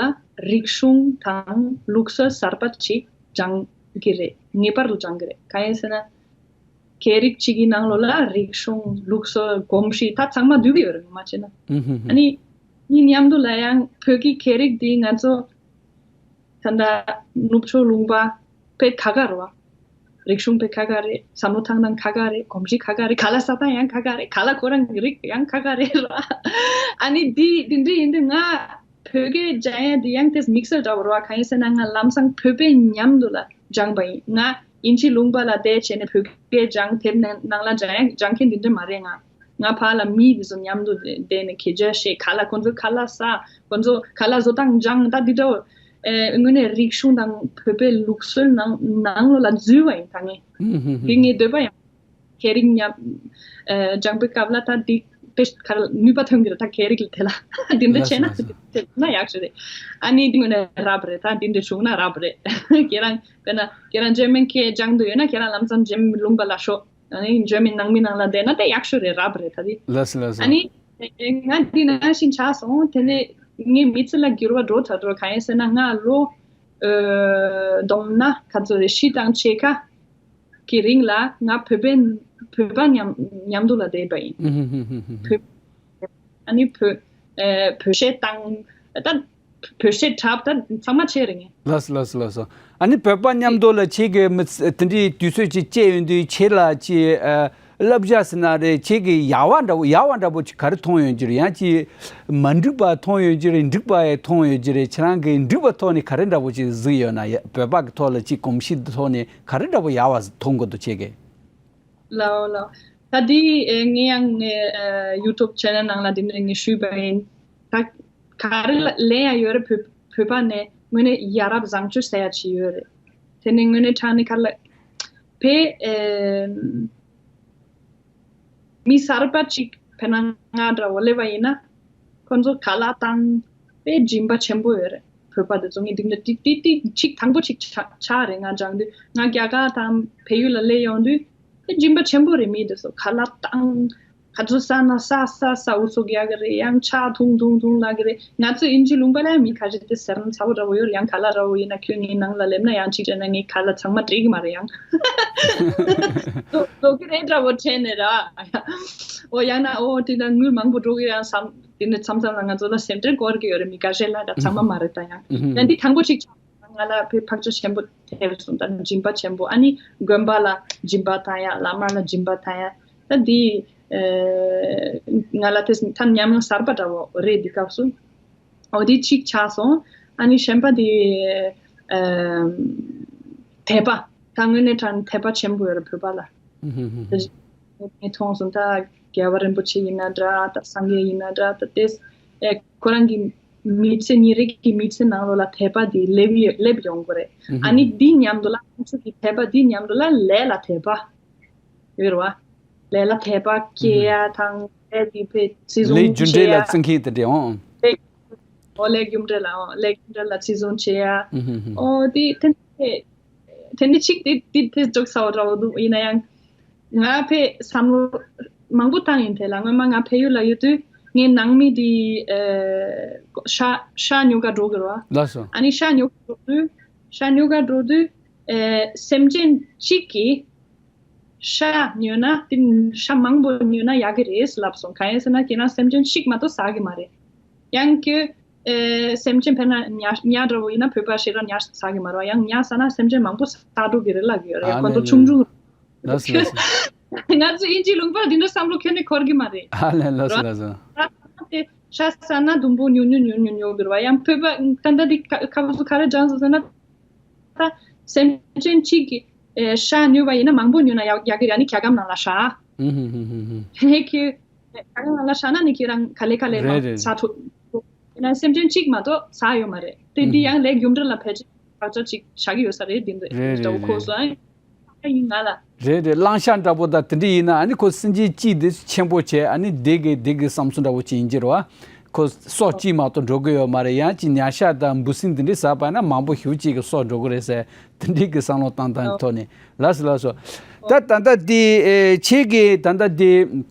རིག་གཞུང་དང་ལུགས་སྲོལ་གསར་པ་ཅིག་སྦྱང་གི་རེད། ངེས་པར་དུ་སྦྱང་གི་རེད། གང་ཡིན་ཟེར་ན། སྐད་རིགས་གཅིག་གི་ནང་ལོགས་ལ་རིག་གཞུང་ལུགས་སྲོལ་གོམས་གཤིས་ད་ཚང་མ་འདུས་ཀྱི་ཡོད་རེད་ངོ་མ་བྱས་ན། ཨུ་ཧུ་ཧུ། ཨ་ནི་འདི་མཉམ་དུ་ལ་ཡང་བོད་ཀྱི་སྐད་རིགས་འདི་ང་ཚོ་ད་ལྟ་ནུབ་ཕྱོགས་ལུང་པ་དཔེ་ཁ་ཁ་རེད་བ། རིག་གཞུང་དཔེ་ཁ་ཁ་རེད། བསམ་བློ་བཏང་སྟངས་ཁ་ཁ་རེད། གོམས་གཤིས་ཁ་ཁ་རེད། ཁ་ལག་ཟ་སྟངས་ཡང་ཁ་ཁ་རེད། ཁ་ལག་ཁོ་རང་གི་རིགས་ཡང་ཁ་ཁ་རེད་ར། ཨ་ནི་འདི་འདི་འདྲ་ཡིན་དུས་ང་བོད་སྐད་སྦྱང་ཡ་འདི་ཡང་དེ་དམིགས་བསལ་འདྲ་བོ་རེད་བ། གང་ཡིན་ཟེར་ན་ང་ལམ་སང་བོད་པའི་མཉམ་དུ་ལ་སྦྱངས་པ་ཡིན། ང་དབྱིན་ཇི་ལུང་པ་ལ་བསྡད་བྱས་ནས་བོད་སྐད་སྦྱང་དེབ་ནང་ལ་སྦྱང་ཡ་སྦྱང་མཁན་འདི་འདྲ་མ་རེད་ང་། ང་ཕར་ལ་མི་དེ་ཚོ་མཉམ་དུ་བསྡད་ནས་སྐད་ཆ་བཤད། ཁ་ལག་ཁོ་ཚོའི་ཁ་ལག་ཟ། ཁོ་ཚོ་ཁ་ལག་བཟོ་སྟངས་སྦྱང་། ད་འདི་འདྲ་བོ་ཨེ་དངོས་གནས་རིག་གཞུང་དང་བོད་པའི་ལུགས་སྲོལ་ནང་ནང་ལོགས་ལ་འཛུལ་བ་ཡིན་ད་ངས། ཧུམ་ཧུམ་ཧུམ། དེ་ངའི་འདོད་པ་ཡང་ ཁྱེད་རིག་མཉམ་ཨ་སྦྱང་པའི་སྐབས་ལ་ད་འདི་དཔེ་ཁར་ནུས་པ་ཐོན་གི་རེད། ད་ཁྱེད་རིག་ལ་དེ་ལ་དེ་འདྲ་བྱས་ན་ལགས་སོ། དེ་ན་ཡག་ཤོས་རེད། ཨ་ནི་འདི་ངོས་ནས་རབ་རེད། ད་འདི་འདྲ་བྱུང་ན་རབ་རེད། ཁྱེད་རང་དཔེར་ན་ཁྱེད་རང་འཇར་མན་སྐད་སྦྱང་འདོད་ཡོད་ན་ཁྱེད་རང་ལམ་སང་འཇར་མན་ལུང་པ་ལ་ཤོག་ཨ་ནི་འཇར་མན་ནང་མི་ནང་ལ་བསྡད་ན་དེ་ཡག་ཤོས་རེད། རབ་རེད་ད་དེ། ལགས་སོ་ལགས་སོ། ཨ་ནི་ང་འདི་ནང་བཞིན་ཆགས་སོང་། དེ་ནས་ངས་མི་ཚེ་ལ་འགྱུར་བ་འགྲོ་ཐུབ་འགྲོ། གང་ཡིན་ཟེར་ན་ང་ལོ་ཨ་བསྡོམས་ན་ག་ཚོད་རེད། བཞི་དང་ཕྱེད་ཀ་གི་རིང་ལ་ང་བོད་པའི་བོད་པ་མཉམ་མཉམ་དུ་ལ་བསྡད་པ་ཡིན། ཨུ་ཧུ་ཧུ་ཧུ་ཧུ། བོད་ཨ་ནི་བོད་ཨ་བོད་གཞས་བཏང་ད་བོད་གཞས་འཁྲབ་ད་ཚང་མ་བྱས་རེད་ངས། ལགས་སོ་ལགས་སོ་ལགས་སོ། ཨ་ནི་བོད་པ་མཉམ་དུ་ལ་ཁྱེད་ཀྱི་མི་ཚེ་དེ་འདྲའི་དུས་ཚོད་ཅིག་སྐྱེལ་ཡོང་དུས་ཁྱེད་ལ་ཅིག་ཨ་བསླབ་བྱ་ཟེར་ན་རེད། ཁྱེད་ཀྱི་ཡག་པ་འདྲ་བོ་ཡག་པ་འདྲ་བོ་ཅིག་ག་རེ་མཐོང་ཡོང་གི་རེད། ཡང་ཅིག་མ་འགྲིག་པ་མཐོང་ཡོང་གི་རེད། འགྲིག་པ་ཡང་མཐོང་ཡོང་གི་རེད། ཁྱེད་རང་གིས་འགྲིག་པ་ཐོག་ནས་ག་རེ་འདྲ་བོ་ཅིག་གཟིགས་ཡོད་ན། ཡ་བོད་པ་གི་ཐོག་ལ་ཅིག་གོམས་གཤིས་ཐོག་ནས་ག་རེ་འདྲ་བོ་ཡག་པ་མཐོང་གི་འདུག་ཁྱེད་ཀྱིས། ལའོ་ལའོ། ད་འདི་ཨེ་ངས་ཡང་ངའི་ཨེ་ཡུ་ཊུབ་ཆེ་ནལ་ནང་ལ་འདི་ནས་ངས་ཞུས་པ་ཡིན། ད་ག་རེ་ལ་ལན་ཡང་ཡོད་རེད། བོད་བོད་པ་ནས་དངོས་གནས་ཡ་རབས་བཟང་སྤྱོད་ཟེར་ཡ་ཅིག་ཡོད་རེད། དེ་ནས་དངོས་གནས་དྲང་གནས་ག་རེ་ལ་བོད་ཨེ་མི་གསར་པ་ཅིག་དཔེར་ན་ང་འདྲ་བོ་སླེབས་པ་ཡིན་ན། ཁོ་ཚོ་ཁ་ལག་བཏང་དཔེ་སྦྱིན་པ་ཆེན་པོ་ཡོད་རེད། བོད་པ་དེ་ཚོ་ངས་འདི་འདྲ་ཏིག་ཏིག་ཏིག་ཅིག་དང་པོ་ཅིག་ཆགས་ཆགས་རེད། ང་སྦྱང་དུས་ང་རྒྱ་གར་དང་བལ་ཡུལ་ལ་སླེབས་ཡོང་དུས་དཔེ་སྦྱིན་པ་ཆེན་པོ་རེད། མི་དེ་ཚོ་ཁ་ལག་བཏང་ག་ཚོད་ཟ་ན་ཟ་ཟ་ཟ་འུ་ཚུགས་རྒྱག་གི་རེད། ཡང་ཕྱག་འཐུང་འཐུང་འཐུང་ལབ་གི་རེད། ང་ཚོ་དབྱིན་ཇི་ལུང་པ་ལ་ཡང་མི་ཁ་ཤས་དེ་ཟེར་ན་ཚ་བོ་འདྲ་བོ་ཡོད་རེད། ཡང་ཁ་ལག་འདྲ་བོ་ཡིན་ན་ཁྱོད་ངའི་ནང་ལ་སླེབས་ན་ཡང་ཅིག་དྲན་ན་ངའི་ཁ་ལག་ཚང་མ་སྤྲད་གི་མ་རེད་ཡང་། འགྲོ་གི་རེད་འདྲ་བོ་དྲན་ནས་ར། འོ་ཡང་ན་འོ་དེ་ན་དངུལ་མང་པོ་འགྲོ་གི་རེད་ཡང་བསམ། དེ་ནས་མཚམས་མཚམས་ལ་ང་ཚོ་ལ་སེམས་ཁྲལ་སྐོར་གྱི་ཡོད་རེད། མི་འགའ་ཤས་ལ་ད་ཚང་མ་མ་རེད་ད་ཡང་། ཡང་འདི་དང་པོ་གཅིག་ཆགས་ང་ལ་བོད་བག་ཆགས་ཆེན་པོ་ཐེབས་སོང་། ད་སྦྱིན་པ་ཆེན་པོ། ཨ་ནི་དགོན་པ་ལ་སྦྱིན་པ་བཏང་ཡ། བླ་མ་ལ་སྦྱིན་པ་བཏང་ཡ། ད་འདི་ཨེ་ང་ལ་དེ་ད་ཉམས་མྱོང་གསར་པ་འདྲ་བོ་རེད་འདི་སྐབས་སུ། འོ་འདི་གཅིག་ཆགས་སོང་། ཨ་ནི་གཞན་པ་འདི་ཨེ་དད་པ། ད་དངོས་གནས་དྲང་དད་པ་ཆེན་པོ་ཡོད་རེད་བོད་པ་ལ། ངས་མཐོང་སོང་། ད་རྒྱལ་བ་རིན་པོ་ཆེ་ཡིན་ན་འདྲ། ད་སངས་རྒྱས་ཡིན་ན་འདྲ། ད་དེ་ཨེ་ཁོ་རང་གི་མི་ཚེ་ཉིན་རེ་གི་མི་ཚེ་ནང་ལོགས་ལ་དད་པ་འདི་སླེབས་ཡོད་སླེབས་ཡོང་གི་རེད། ཨ་ནི་འདི་མཉམ་དུ་ལ་ང་ཚོ་གི་དད་པ་འདི་མཉམ་དུ་ལ་ལས་ལ་དད་པ་ཡོད་རེད་བ། ལས་ལ་དད་པ་སྐྱེ་ཡ་དང་ལས་འདི་བེད་བརྩི་ལས་སྲུང་རྒྱུ་འབྲས་ལ་བྱེད་ཡ། བརྩི་མཁན་དེ་འདྲ་ཨང་། ལས་ཨོ་ལས་རྒྱུ་འབྲས་ལ་ཨོ་ལས་རྒྱུ་འབྲས་ལ་བརྩི་སྲུང་བྱེད་ཡ། ཨོ་དེ་དེ་དེ་དེ་འདྲ་ཅིག་དེ་དེ་དེ་འཇོག་ས་འོ་འདྲ་བོ་འདུག་ཡིན་ན་ཡང་ང་ཕའི་བསམ་བློ་མང་པོ་བཏང་ཡིན། དེ་ལ་སྔོན་མ་ང་བལ་ཡུལ་ལ་ཡོད་དུས་ངའི་ནང་མི་དེ་ཨེ་ཤ་ཤ་ཉོ་ག་འགྲོ་གི་རེད་བ། ལགས་སོ། ཨ་ནི་ཤ་ཉོ་ག་འགྲོ་དུས་ཤ་ཉོ་ག་འགྲོ་དུས་ཨེ་སེམས་ཅན་གཅིག་གིས་ཤ་ཉོས་ན་དེ་ཤ་མང་པོ་ཉོས་ན་ཡག་གི་རེད་ལབ་སོང་། གང་ཡིན་ཟེར་ན་ཁྱེད་རང་སེམས་ཅན་གཅིག་མ་གཏོགས་ཟ་གི་མ་རེད། ཡང་ཁྱོད་ཨེ་སེམས་ཅན་དཔེར་ན་ཉ་ཉ་འདྲ་བོ་ཡིན་ན་བོད་པ་ཞེ་དྲག་ཉ་ཟ་གི་མ་རེད་བ། ཡང་ཉ་ཟ་ན་སེམས་ཅན་མང་པོ་ཟ་འགྲོ་གི་རེད་ལབ་ཀྱི་ཡོད་རེད། ཨ་ཁོ་ལེ་ཚོ་ལེ། ཆུང་ཆུང་ལགས་སོ་ལགས་སོ། ང་ཚོ་དབྱིན་ཇིའི་ལུང་པར་འདི་འདྲ་བསམ་བློ་ཁྱོན་ནས་འཁོར་གི་མ་རེད། ཨ་ལེ་ལགས་སོ་ལགས་སོ། ཤ་ཟ་ན་དེ་ཤ་ཟ་ན་དུམ་བུ་ཉུང་ཉུང་ཉུང་ཉུང་ཉོ་གི་རེད་བ། ཡང་བོད་པ་ད་ལྟ་འདི་ཁ་ཁ་བ་སུ་ག་རེ་སྦྱངས་སོང་ཟེར་ན། ད་སེམས་ཅན་གཅིག་གིས་ཨེ་ཤ་ཉོས་པ་ཡིན་ན་མང་པོ་ཉོས་ན་ཡག་ཡག་གི་རེད། ཨ་ནི་རྒྱ་གར་ནང་ལ་ཤ། ཧུམ་ཧུམ་ཧུམ་ཧུམ་ཧུམ། ཧེ་ཁྱོད་རྒྱ་གར་ནང་ལ་ཤ་ན་ནི་ཁྱེད་རང་ག་ལེ་ག་ལེ་མ་རེད་རེད། ཟ་ཐུབ། ཡིན་ན་སེམས་ཅན་གཅིག་མ་གཏོགས་ཟ་ཡོད་མ་རེད། དེ་འདི་ཡང་ལས་རྒྱུ་འབྲས་ལ་ཕལ་ཆེར་བག་ཆགས་ཅིག་བྱ་གི་ཡོད་ས་རེད། འདི་འདྲ་རེད་འདྲ་བོ་རེད་ཁོ་རེད། སོ་ཨ་ཡིན་ང་ལ། རེད་རེད། གླང་ཤ་འདྲ་པོ་དང་དེ་འདྲ་ཡིན་ན་ཨ་ནི་ཁོ་སེམས་ཅན་གཅིག་དེ་ཆེན་པོ་བྱས་ཨ་ནི་དེ་གི་དེ་གི་བསམ་ཚུལ་འདྲ་པོ་ཅིག་ཡིན་གྱི་རེད་བ། ཁོ་སྲོག་གཅིག་མ་གཏོགས་འགྲོ་གི་ཡོད་མ་རེད། ཡང་ཅིག་ཉ་ཤ་དང་འབུ་སྲིན་དེ་འདྲ་ཟ་བ་ན་མང་པོ་ཞེ་ཅིག་གི་སྲོག་འགྲོ་གི་རེད་ཟེར་དེ་འདྲའི་གི་བསམ་བློ་བཏང་སྟངས་ཐོག་ནས་ལགས་སོ་ལགས་སོ། ད་ད་ལྟ་དེ་ཨེ་ཁྱེད་ཀྱིས་ད་ལྟ་དེ།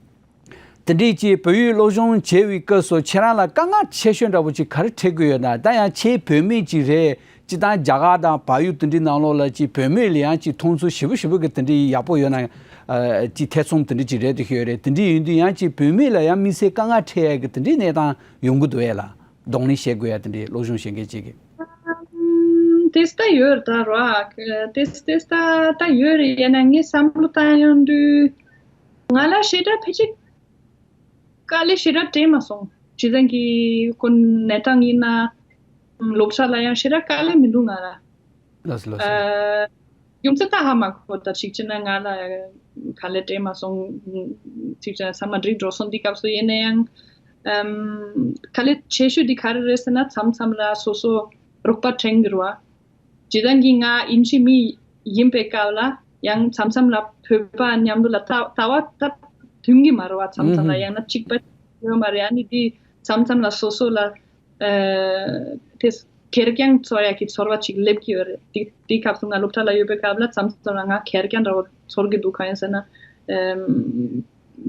དེ་འདྲའི་ཅིག་བོད་ཡིག་སློབ་སྦྱོང་བྱེད་པའི་སྐབས་སུ་ཁྱེད་རང་ལ་དཀའ་ངལ་ཆེ་ཤོས་འདྲ་པོ་ཅིག་ག་རེ་འཕྲད་ཀྱི་ཡོད་ན། ད་ཡང་ཁྱེད་བོད་མི་ཅིག་རེད། སྤྱིར་བཏང་རྒྱ་གར་དང་བལ་ཡུལ་དེ་འདྲའི་ནང་ལོགས་ལ་ཅིག་བོད་མི་ལ་ཡང་ཅིག་མཐོང་ཚུལ་ཞེ་པོ་ཞེ་པོ་གི་དེ་འདྲའི་ཡག་པོ་ཡོད་ན། ཨ་ཅིག་ཐེ་ཚོམ་དེ་འདྲ་ཅིག་རེད་དེ་ཤོད་རེད། དེ་འདྲའི་ཡིན་དུས་ཡང་ཅིག་བོད་མི་ལ་ཡང་དམིགས་བསལ་དཀའ་ངལ་འཕྲད་ཡ་གི་དེ་འདྲའི་གནས་སྟངས་ཡོང་གི་འདུག་ཨེ་ལ། གདོང་ལེན་བྱེད་དགོས་ཡ་དེ་འདྲའི་སློབ་སྦྱོང་བྱེད་མཁན་ཅིག་གི། ཨམ། དེ་ལྟ་ཡོད་ད་ར། དེ་དེ་ལྟ་ད་ཡོད་རེད། ཡིན་ན་ངས་བསམ་བློ་བཏང་ཡོང་དུས་ང་ལ་ཞེ་དྲག་ཕལ་ཆེར་དཀའ་ལས་ཞེ་དྲག་འཕྲད་མ་སོང་། སྤྱིར་བཏང་གི་ཁོ་གནས་སྟངས་ཡིན་ན་སློབ་གྲྭ་ལ་ཡང་ཞེ་དྲག་དཀའ་ལས་མི་འདུག་ང་ལ། ལགས་སོ་ལགས་སོ། ཨ། རྒྱུ་མཚན་ད་ཧ་མ་གོ། ད་གཅིག་བྱས་ན་ང་ལ་དཀའ་ལས་འཕྲད་མ་སོང་། གཅིག་བྱས་ན་ཚང་མ་འགྲིག་འགྲོ་སོང་། འདི་སྐབས་སུ་ཡིན་ན་ཡང་ཨམ། དཀའ་ལས་ཆེ་ཤོས་འདི་ག་རེ་རེད་ཟེར་ན་མཚམས་མཚམས་ལ་སོ་སོ་རོགས་པ་འཕྲད་ཀྱི་རེད་བ། སྤྱིར་བཏང་གི་ང་དབྱིན་ཇི་མི་ཡིན་པའི་སྐབས་ལ་ ཡང་མཚམས་མཚམས་ལ་བོད་པ་མཉམ་དུ་ལ་ལྟ་ལྟ་བ་ད་མཐུན་གྱི་མ་རེད་བ། མཚམས་མཚམས་ལ་ཡང་ན་གཅིག་པ་ཡོད་མ་རེད། ཨ་ནི་དེ་མཚམས་མཚམས་ལ་སོ་སོ་ལ་ཨ་དེ་ཁེར་རྐྱང་ཚོར་ཡག་གི་ཚོར་བ་ཅིག་སླེབས་ཀྱི་ཡོད་རེད། དེ་དེའི་སྐབས་སུ་ང་སློབ་གྲྭ་ལ་ཡོད་པའི་སྐབས་ལ་མཚམས་མཚམས་ལ་ང་ཁེར་རྐྱང་འདྲ་བོ་ཚོར་གྱི་འདུག་གང་ཡིན་ཟེར་ན་ཨམ་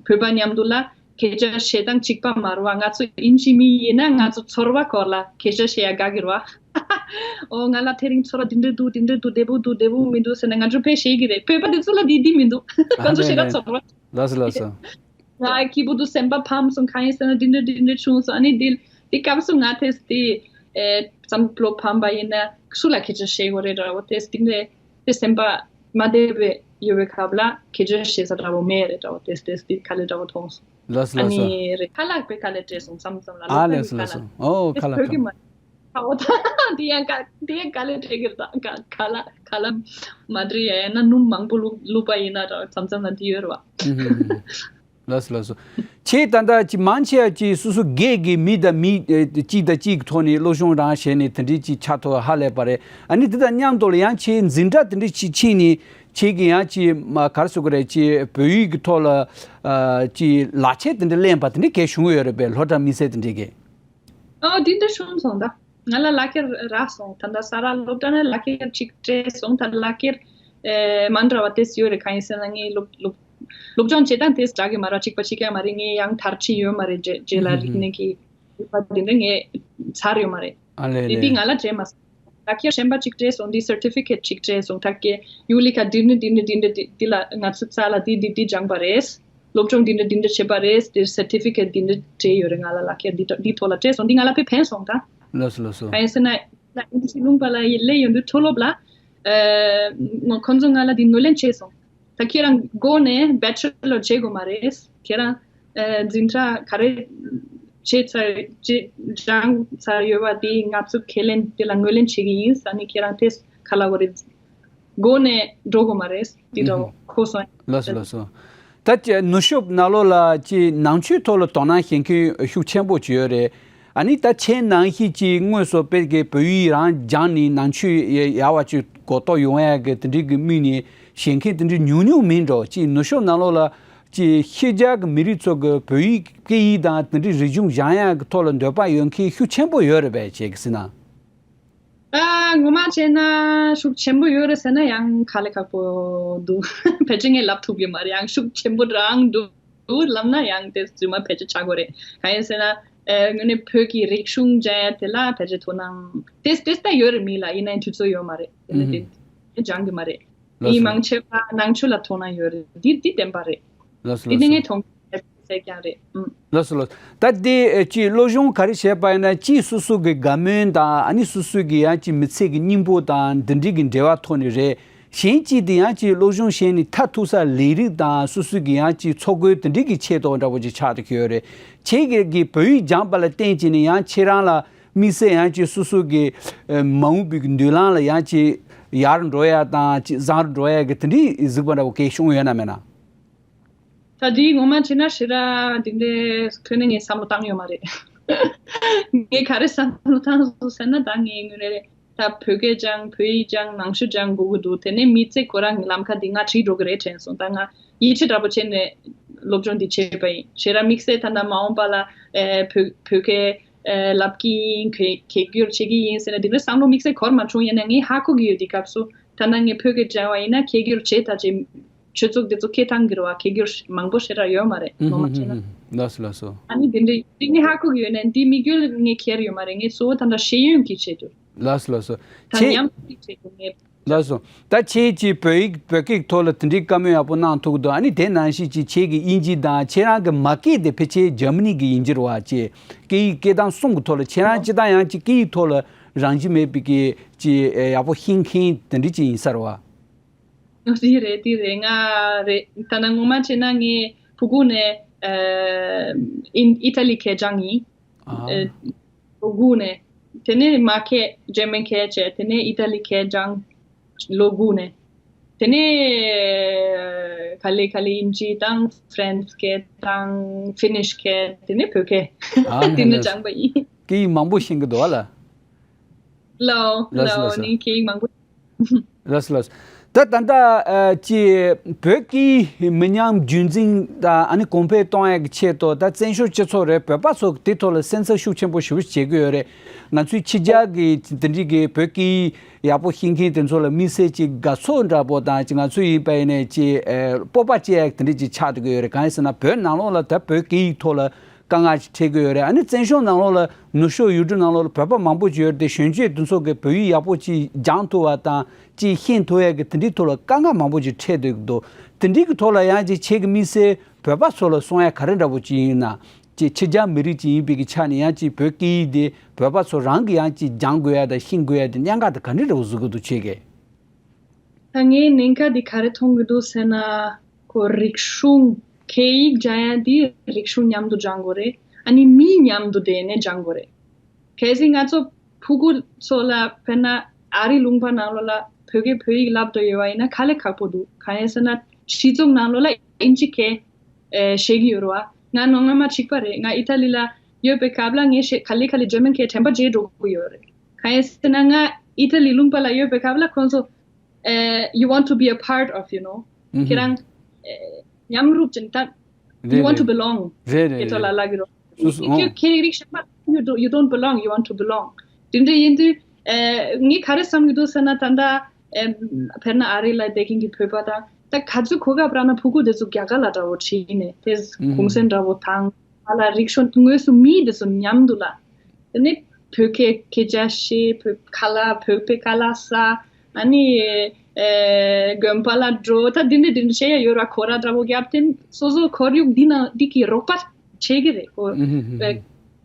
བོད་པ་མཉམ་དུ་ལ་སྐད་ཆ་བཤད་སྟངས་གཅིག་པ་མ་རེད་བ། ང་ཚོ་དབྱིན་ཇི་མི་ཡིན་ན་ང་ཚོ་ཚོར་བ་སྐོར་ལ་སྐད་ཆ་བཤད་ཡ་དགའ་གི་རེད་བ། ཨོ་ང་ལ་དེ་རིང་ཚོར་བ་འདི་འདྲ་འདུག་འདི་འདྲ་འདུག་བདེ་པོ་འདུག་བདེ་པོ་མི་འདུག་ཟེར་ན་ང་ཚོ་དཔེ་བཤད་ཀྱི་རེད། བོད་པ་དེ་ཚོ་ལ་འདི་འདི་མི་འདུག་ཁོ་ཚོ་ཞེ་དྲག་ཚོར་བ། ལགས་སོ་ལགས་སོ། ང་སྐྱིད་པོ་འདུག་སེམས་པ་ཕམ་སོང་གང་ཡིན་ཟེར་ན་འདི་འདྲ་འདི་འདྲ་བྱུང་སོང་། ཨ་ནི་འདི་འདི་སྐབས་སུ་ང་དེ་དེ་ཨེ་བསམ་བློ་ཕམ་པ་ཡིན་ན་སུ་ལ་སྐད་ཆ་བཤད་དགོས་རེད་འདྲ་བོ་དེ་འདི་འདྲ་དེ་སེམས་པ་མ་བདེ་བའི་ཡོད་པའི་སྐབས་ལ་སྐད་ཆ་བཤད་ས་འདྲ་བོ་མེད་རེད་འདྲ་བོ་དེ་དེ་འདི་ག་ལེ་འདྲ་བོ་མཐོང་སོང་། ལགས་སོ་ཨ་ལགས་སོ། ནི་རེད། ཁ་ལག་པའི་ག་ལེ་སྤྲད་སོང་མཚམས་མཚམས་ལ། ཨ་ལགས་སོ་ལགས་སོ། ཨོ་ཁ་ལག་བོད་ཀྱི་མ། ཁ་འོ་ད་དེ་ཡང་ག་དེ་ཡང་ག་ལེ་སྤྲད་གི་རེད་ད། ག་ཁ་ལག་ཁ་ལག་མ་འདྲི་ཡ་ཡང་ན་སྣུམ་མང་པོ་བླུགས་བླུགས་པ་ཡིན་ན་འདྲ་མཚམས་མཚམས་ལ་འདི་ཡོད་རེད་བ། ལགས་སོ་ལགས་སོ། ཁྱེད་ད་ལྟ་ཅི་མང་ཆེ་བ་ཅི་སོ་སོ་སྒེར་གྱི་མི་དང་མི་ཨེ་གཅིག་དང་གཅིག་གི་ཐོག་ནས་སློབ་སྦྱོང་རང་བྱས་ནས་དེ་འདྲའི་ཅི་ཆགས་ཐུབ་ཧ་ལས་པ་རེད། ཨ་ནི་དེ་དང་མཉམ་དུ་ལ་ཡང་ཁྱེད་འཛིན་གྲྭ་དེ་འདྲའི་ཅི་ཕྱིན་ནས་ཁྱེད་ཀྱི་ཡང་ཅི་མ་ག་རེ་ཟེར་དགོས་རེད། ཅི་བོད་ཡིག་གི་ཐོག་ལ་ཨ་ཅི་ལག་ཁྱེར་དེ་འདྲ་ལེན་པ་དེ་འདྲ་གས་བྱུང་ཡོད་རེད་པས། སློབ་གྲྭ་དམིགས་བསལ་དེ་འདྲའི་གས། ཨོ་དེ་འདྲ་བྱུང་སོང་ད། ང་ལ་ལག་ཁྱེར་རག་སོང་། ད་ལྟ་ས་ར་སློབ་གྲྭ་ནས་ལག་ཁྱེར་གཅིག་སྤྲད་སོང་། ད་ལག་ཁྱེར་ཨེ་མ་འདྲ་བ་དེ་ཡོད་རེད། གང་ཡིན་ཟེར་ན་ངའི་སློབ་སློབ་སློབ་སྦྱོང་བྱེད་སྟངས་དེ་འདྲ་གི་མ་རེད། གཅིག་པ་གཅིག་རྐྱང་མ་རེད། ངས་ཡང་མཐར་ཕྱིན་ཡོད་མ་རེད། རྗེས་རྗེས་ལ་རིག་གནས་ཀྱི་རིག་པ་དེ་འདྲ་ངས་ཚར་ཡོད་མ་རེད། ཨ་ལེ་དེ་ལེ། དེ་ང་ལ་སྤྲད་མ་སོང་། ལག་ཁྱེར་གཞན་པ་གཅིག་སྤྲད་སོང་། འདི་སར་ཊི་ཕི་ཀེཊ་གཅིག་སྤྲད་སོང་། ད་གི་ཡུ་ལི་ཁ་འདི་ནི་འདི་ནི་འདི་འདི་འདི་འདི་ལ་ང་ཚོ་རྩ་ལ་འདི་འདི་འདི་སྦྱངས་པ་རེད། སློབ་སྦྱོང་འདི་འདྲ་འདི་འདྲ་བྱས་པ་རེད། དེ་སར་ཊི་ཕི་ཀེཊ་འདི་འདྲ་སྤྲད་ཡོད་རེད། ང་ལ་ལག་ཁྱེར་འདི་འདྲ་འདི་ཐོག་ལ་སྤྲད་སོང་། འདི་ང་ལ་དཔེ་ཕན་སོང་ད། ལགས་སོ་ལགས་སོ། གང་ཡིན་ཟེར་ན་ལ་ཨིན་ཇི་ལུང་པ་ལ་ཡི་སླེབས་ཡོང་དུས་མཐོ་སློབ་ལ་ཨ་ཁོང་ཚོ་ང་ལ་འདི་ངོས་ལེན་བྱས་སོང་། ད་ཁྱེད་རང་མགོ་ནས་བེ་ཆེ་ལར་བྱེད་དགོས་མ་རེད། ཁྱེད་རང་ཨ་འཛིན་གྲྭ་ག་རེ་བྱས་ཚར་བྱས་སྦྱངས་ཚར་ཡོད་པ་དེ་ང་ཚོ་ཁས་ལེན་དེ་ལ་ངོས་ལེན་བྱེད་ཀྱི་ཡིན་ཟེར་ནས་ཁྱེད་རང་དེ་ག་ལ་གོ་རེད། མགོ་ནས་འགྲོ་དགོས་མ་རེད། དེ་འདྲ་བོ་ཁོ་སོང་། ལགས་སོ་ལགས་སོ། ད་ཅི་ནུབ་ཕྱོགས་ནང་ལོགས་ལ་ཅི་ནང་ཆོས་ཐོག་ལ་དོ་སྣང་བྱེད་མཁན་ཤུགས་ཆེན་པོ་ཅིག་ཡོད་རེད། ཨ་ནི་ད་ཁྱེད་ནང་བཞིན་ཅི་དངོས་སུ་དཔེ་གི་བོད་ཡིག་རང་སྦྱངས་ནས་ནང་ཆོས་ཡ་ཡ་བ་ཅིག་གོ་རྟོགས་ཡོང་ཡ་གི་དེ་འདྲའི་གི་དམིགས་ནས་བྱེད་མཁན་དེ་འདྲའི་ཉུང་ཉུང་མིན་འགྲོ། ཅི་ནུབ་ཕྱོགས་ནང་ལོགས་ལ་ཅི་ཕྱི་རྒྱལ་གི་མི་རིགས་ཚོ་གི་བོད་ཡིག་སྐད་ཡིག་དང་དེ་འདྲའི་རིག་གཞུང་སྦྱང་ཡ་གི་ཐོག་ལ་འདོད་པ་ཡོད་མཁན་ཤུགས་ཆེན་པོ་ཡོད་རེད་པས་ཁྱེད་ཀྱི་སེམས་ནང་། ཨ་ངོ་མ་བྱས་ན་ཤུགས་ཆེན་པོ་ཡོད་རེད་ཟེར་ན་ཡང་དཀའ་ལས་ཁག་པོ་འདུག་ཕལ་ཆེར་ངས་ལབ་ཐུབ་ཀྱི་མ་རེད། ཡང་ཤུགས་ཆེན་པོ་རང་འདུག་ལབ་ན་ཡང་དེ་རྫུན་མ་ཕལ་ཆེར་ཆགས་དགོས་རེད། གང་ཡིན་ཟེར་ན་ཨ་དངོས་གནས་བོད་ཀྱི་རིག་གཞུང་སྦྱང་ཡ་དེ་ལ་ཕལ་ཆེར་དོ་སྣང་ཏོག་ཙམ་ཏོག་ཙམ་ད་ཡོད་རེད། མི་ལ་ཡིན་ནའི་དུས་ཚོད་ཡོད་མ་རེད། དེ་ནས་དེ་སྦྱང་གི་མ་རེད། ལགས་མི་སོ། མང་ཆེ་བ་ནང་ཆོས་ལ་དོ་སྣང་ཡོད་རེད། འདི་འདི་བདེན་པ་རེད། ལགས་སོ་འདི་ནི་ལགས་སོ། ངས་མཐོང་གསལ་རྐྱང་རེད། ཨུམ། ལགས་སོ་ལགས་སོ། ད་དེ་ཨེ་ཅིག་སློབ་སྦྱོང་ག་རེ་བྱས་པ་ཡིན་ན་ཅིག་སོ་སོ་གི་དགའ་མོས་དང་ཨ་ནི་སོ་སོ་གི་ཡང་ཅིག་མི་ཚེ་གི་སྙིང་པོ་དང་འདི་འདྲའི་གི་འབྲེལ་བ་ཐོག་ནས་རེད། གཞན་གཅིག་དེ་ཡང་ཅིག་སློབ་སྦྱོང་བྱས་ནས་མཐར་ཐུག་ས་ལས་རིགས་དང་སོ་སོ་གི་ཡང་ཅིག་འཚོ་གོས་དེ་འདྲའི་གི་ཆེད་དུ་འདྲ་པོ་ཅིག་ཆགས་བསྡད་ཀྱི་ཡོད་རེད། ཁྱེད་ཀྱི་གི་བོད་ཡིག་སྦྱངས་པ་ལ་བརྟེན་བྱས་ནས་ཡང་ཁྱེད་རང་ལ་དམིགས་བསལ་ཡང་ཅིག་སོ་སོ་གི་ཨ་མ་འོངས་པའི་གི་མདུན་ལམ་ལ་ཡང་ཅིག་ཡར་འགྲོ་ཡ་དང་ཅིག་བཟང་རུ་འགྲོ་ཡ་གི་དེ་འདྲའི་གཟིགས་པ་འདྲ་པོ་གས་བྱུང་ཡོད་ན་མེད་ན། ད་དེའི་ངོ་མ་བྱས་ན་ཞེ་དྲག་འདི་འདྲའི་ཐོག་ནས་ངས་བསམ་བློ་བཏང་ཡོད་མ་རེད། ངས་ག་རེ་བསམ་བློ་བཏང་སོང་ཟེར་ན་ད་ངས་དངོས་གནས་ད་བོད་སྐད་སྦྱང་བོད་ཡིག་སྦྱང་ནང་ཆོས་སྦྱང་དགོས་ཀྱི་འདུག་དེ་ནས་མི་ཚེ་ཁོ་རང་གི་ལམ་ཁ་འདི་ང་བྲིས་འགྲོ་གི་རེད་དྲན་སོང་། ད་ང་ཡིད་ཆེས་དྲག་པོ་བྱས་ནས་སློབ་སྦྱོང་འདི་བྱས་པ་ཡིན། ཞེ་དྲག་དམིགས་བསལ་ད་ལྟ་མ་འོངས་པ་ལ་ཨེ་བོད་བོད་སྐད་ཨེ་ལབ་ཀྱི་ཡིན། ག་ག་སྒྱུར་བྱེད་ཀྱི་ཡིན་ཟེར་ནས་འདི་འདྲའི་བསམ་བློ་དམིགས་བསལ་འཁོར་མ་བྱུང་། ཡིན་ན་ངས་ཧ་གོ་གི་ཡོད། འདི་སྐབས་སུ་ད་ལྟ་ངས་བོད་སྐད་སྦྱང་བ་ཡིན་ན་ག་སྒྱུར་བྱེད་ད་ཅེ། ཆོས་ཚོགས་དེ་ཚོ་ཁེ་ཐང་གི་རེད་བ། ཁེ་གྱོར་མང་པོ་ཞེ་དྲག་ཡོད་མ་རེད། ངོ་མ་བྱས་ན། ལགས་སོ་ལགས་སོ། ཨ་ནི་དེ་འདྲ་དེ་ངས་ཧ་གོ་གི་ཡོད་ནས་འདི་དམིགས་ཡུལ་ངས་འཁྱེར་ཡོད་མ་རེད། ངས་གཙོ་བོ་ད་ལྟ་ཤེས་ཡོན་གྱི་ཆེད་དུ། ལགས་སོ་ལགས་སོ། ད་ཁྱེད། ཉམས་གྱི་ཆེད་དུ་ངས། ལགས་སོ། ད་ཁྱེད་ཀྱིས་བོད་ཡིག་བོད་སྐད་ཐོག་ལ་དེ་འདྲའི་བཀའ་མོལ་ཡག་པོ་གནང་ཐུབ་ཀྱི་འདུག་ཨ་ནི་དེ་ནང་བཞིན་གྱི་ཁྱེད་ཀྱི་དབྱིན་ཇི་དང་ཁྱེད་རང་གི་མ་སྐད་དེ་ཕལ་ཆེར་འཇར་མ་ནི་གི་དབྱིན་ཇི་རེད་བ། ཅེས་སྐད་ཡིག་སྐད་གདངས་གསུམ་གྱི་ཐོག་ལ་ཁྱེད་རང་སྤྱི་བཏང་ཡང་ཅིག་སྐད་ཡིག་ཐོག་ལ་རང་བཞིན་མེད་པའི་གི་ཅིག་ཡག་པོ་ཤེས་མཁན་དེ་འདྲ་ཅིག་ཡིན་ས་རེད་བ། དེ་རེད་དེ་རེད། ང་རེད། ད་ནང་ངོ་མ་བྱས་ན་ངས་ཕྲུ་གུ་ནས་ཨ་ཨི་ཨི་ཊ་ལི་སྐད་སྦྱངས་ཡིན། ཨ། ཨ་ལོ་དགུ་ནས། དེ་ནས་མ་སྐད་འཇར་མན་སྐད་བྱས། དེ་ནས་ཨི་ཊ་ལི་སྐད་སྦྱངས་ལོ་དགུ་ནས། དེ་ནས་ག་ལེ་ག་ལེ་དབྱིན་ཇི་དང་ཧྥ་རན་སི་སྐད་དང་ཧྥི་ནིཤ་སྐད། དེ་ནས་བོད་སྐད། ཨ་དེ་ནས་ལགས་སོ། སྦྱངས་པ་ཡིན། སྐད་ཡིག་མང་པོ་ཤེས་ཀྱི་འདུག་ཨ་ལ། ལགས་ལགས་ལགས་ལགས། ནི་སྐད་ཡིག་མང་པོ། ལགས་སོ་ལགས་སོ། ད་ད་ལྟ་ཨ་ཅི་བོད་ཀྱི་མི་ཉམས་རྒྱུན་འཛིན་དང་ཨ་ནི་གོང་འཕེལ་གཏོང་ཡག་གི་ཆེད་དུ་ད་བཙན་བྱོལ་སྤྱི་ཚོགས་རེད། བོད་པ་ཚོ་དེ་ཐོག་ལ་སེམས་འཚབ་ཤུགས་ཆེན་པོ་ཞེ་པོ་བྱེད་ཀྱི་ཡོད་རེད། ང་ཚོའི་ཕྱི་རྒྱལ་གྱི་དེ་འདྲའི་གི་བོད་ཀྱི་ཡག་པོ་ཤེས་མཁན་དེ་ཚོ་ལ་དམིགས་བསལ་གྱི་དགའ་ཚོར་འདྲ་པོ་དང་ཅི་ང་ཚོ་ཡིན་པ་ཡིན་ནའི་ཅི་ཨ་སྤོབས་པ་སྐྱེ་ཡག་དེ་འདྲ་ཅིག་ཆགས་འགྲོ་གི་ཡོད་རེད། གང་ཡིན་ཟེར་ན་བོད་ནང་ལོགས་ལ་ད་བོད་སྐད་ཡིག་ཐོག་ལ་དཀའ་ངལ་ཅིག་འཕྲད་ཀྱི་ཡོད་རེད། ཨ་ནི་བཙན་བྱོལ་ནང་ལོགས་ལ་ནུབ་ཕྱོགས་ཡུལ་གྲུ་ནང་ལོགས་ལ་བོད་པ་མང་པོ་ཅིག་ཡོད་རེད་དེ། གཞོན་སྐྱེས་དེ་ཚོ་གིས་བོད་ཡིག་ཡག་པོ་ཅིག་སྦྱང་ཐུབ་པ་དང་ཅིག་ཤེས་ཐུབ་ཡག་གི་དེ་འདྲའི་ཐོག་ལ་དཀའ་ངལ་མང་པོ་ཅིག་འཕྲད་སྡོད་ཀྱི་འདུག་དེ་འདྲའི་གི་ཐོག་ལ་ཡང་ཅིག་ཁྱེད་ཀྱི་དམིགས་བསལ་བོད་པ་ཚོ་ལ་གསུང་ཡག་ག་རེ་འདྲ་པོ་ཅིག་ཡིན་ན། ཅིག་ཕྱི་རྒྱལ་མི་རིགས་ཅིག་ཡིན་པའི་གི་ཆ་ནས་ཡང་ཅིག་བོད་སྐད་ཡིག་དེ་བོད་པ་ཚོ་རང་གིས་ཡང་ཅིག་སྦྱང་དགོས་ཡག་དང་ཤེས་དགོས་ཡག་དེ་གནད་འགག་དེ་ག་འདྲ་འདྲ་པོ་བཟོ་གི་འདུག་ཁྱེད་ཀྱིས། ད་ངའི་ཉེན་ཁ་འདི་ག་རེ་མཐོང་གི་འདུག་ཟེར་ན། ཁོ་རིག་གཞུང་སྐད་ཡིག་སྦྱང་ཡག་འདི་རིག་གཞུང་མཉམ་དུ་སྦྱང་དགོས་རེད། ཨ་ནི་མི་མཉམ་དུ་བསྡད་ནས་སྦྱང་དགོས་རེད། གལ་སྲིད་ང་ཚོ་ཕྲུ་གུ་ཚོ་ལ་དཔེར་ན་ཨ་རི་ལུང་པ་ནང་ལོགས་ལ་བོད་སྐད་བོད་ཡིག་བསླབ་འགྲོ་ཡོད་པ་ཡིན་ན་དཀའ་ལས་ཁག་པོ་འདུག་གང་ཡིན་ཟེར་ན་སྤྱི་ཚོགས་ནང་ལོགས་ལ་ཨིན་ཇི་སྐད་ཨེ་བཤད་ཀྱི་ཡོད་རེད་བ། ང་ནང་སྔོན་མ་གཅིག་པ་རེད། ང་ཨི་ཐ་ལི་ལ་ཡོད་པའི་སྐབས་ལ་ངས་བཤད་ག་ལེ་ག་ལེ་ཇར་མན་སྐད་དྲན་པ་བརྗེད་འགྲོ་གི་ཡོད་རེད། གང་ཡིན་ཟེར་ན་ང་ཨི་ཐ་ལི་ལུང་པ་ལ་ཡོད་པའི་སྐབས་ལ་ཁོང་ཚོ uh, you want to be a part of, you know, ཁྱེད་རང་མཉམ་རུབ་ཅིག་ད། You want to belong. རེད་རེད་ཁྱེད་ཚོ་ལ་ལབ་ཀྱི་རོ། སོ་སོ་ཁྱེད་ཁྱེད་རིགས་གཞན་པ། you do- you don't belong, you want to belong. དེ་འདྲ་ཡིན་དུས་ངས་ག་རེ་བསམ་གྱི་འདུག་ཟེར་ན་ད་ལྟ་དཔེར་ན་ཨ་རི་ལ་བསྡད་མཁན་གྱི་བོད་པ་དང་ད་ག་ཚོད་གོ་སྐབས་རག་ན་ཕྲུ་གུ་དེ་ཚོ་རྒྱ་གར་ལ་འདྲ་བོ་ཁྲིད་ནས་དེ་གུང་སེང་འདྲ་བོ་དང་། ང་ལ་རིག་གཞུང་དངོས་སུ་མི་དེ་ཚོ་མཉམ་དུ་ལ། དེ་ནས་བོད་སྐད་སྐད་ཆ་བཤད། བོད་ཁ་ལག་བོད་པའི་ཁ་ལག་ཟ། ཨ་ནི་ཨེ་དགོན་པ་ལ་འགྲོ། ད་འདི་འདྲ་འདི་འདྲ་བྱེད་ཡ་ཡོད་ར། ཁོ་ར་འདྲ་པོ་རྒྱབ་སྟེ་སོ་སོ་ཁོར་ཡུག་འདི་ནང་འདི་གི་རོགས་པ་བྱེད་ཀྱི་རེད་ཁོ། ཨེ་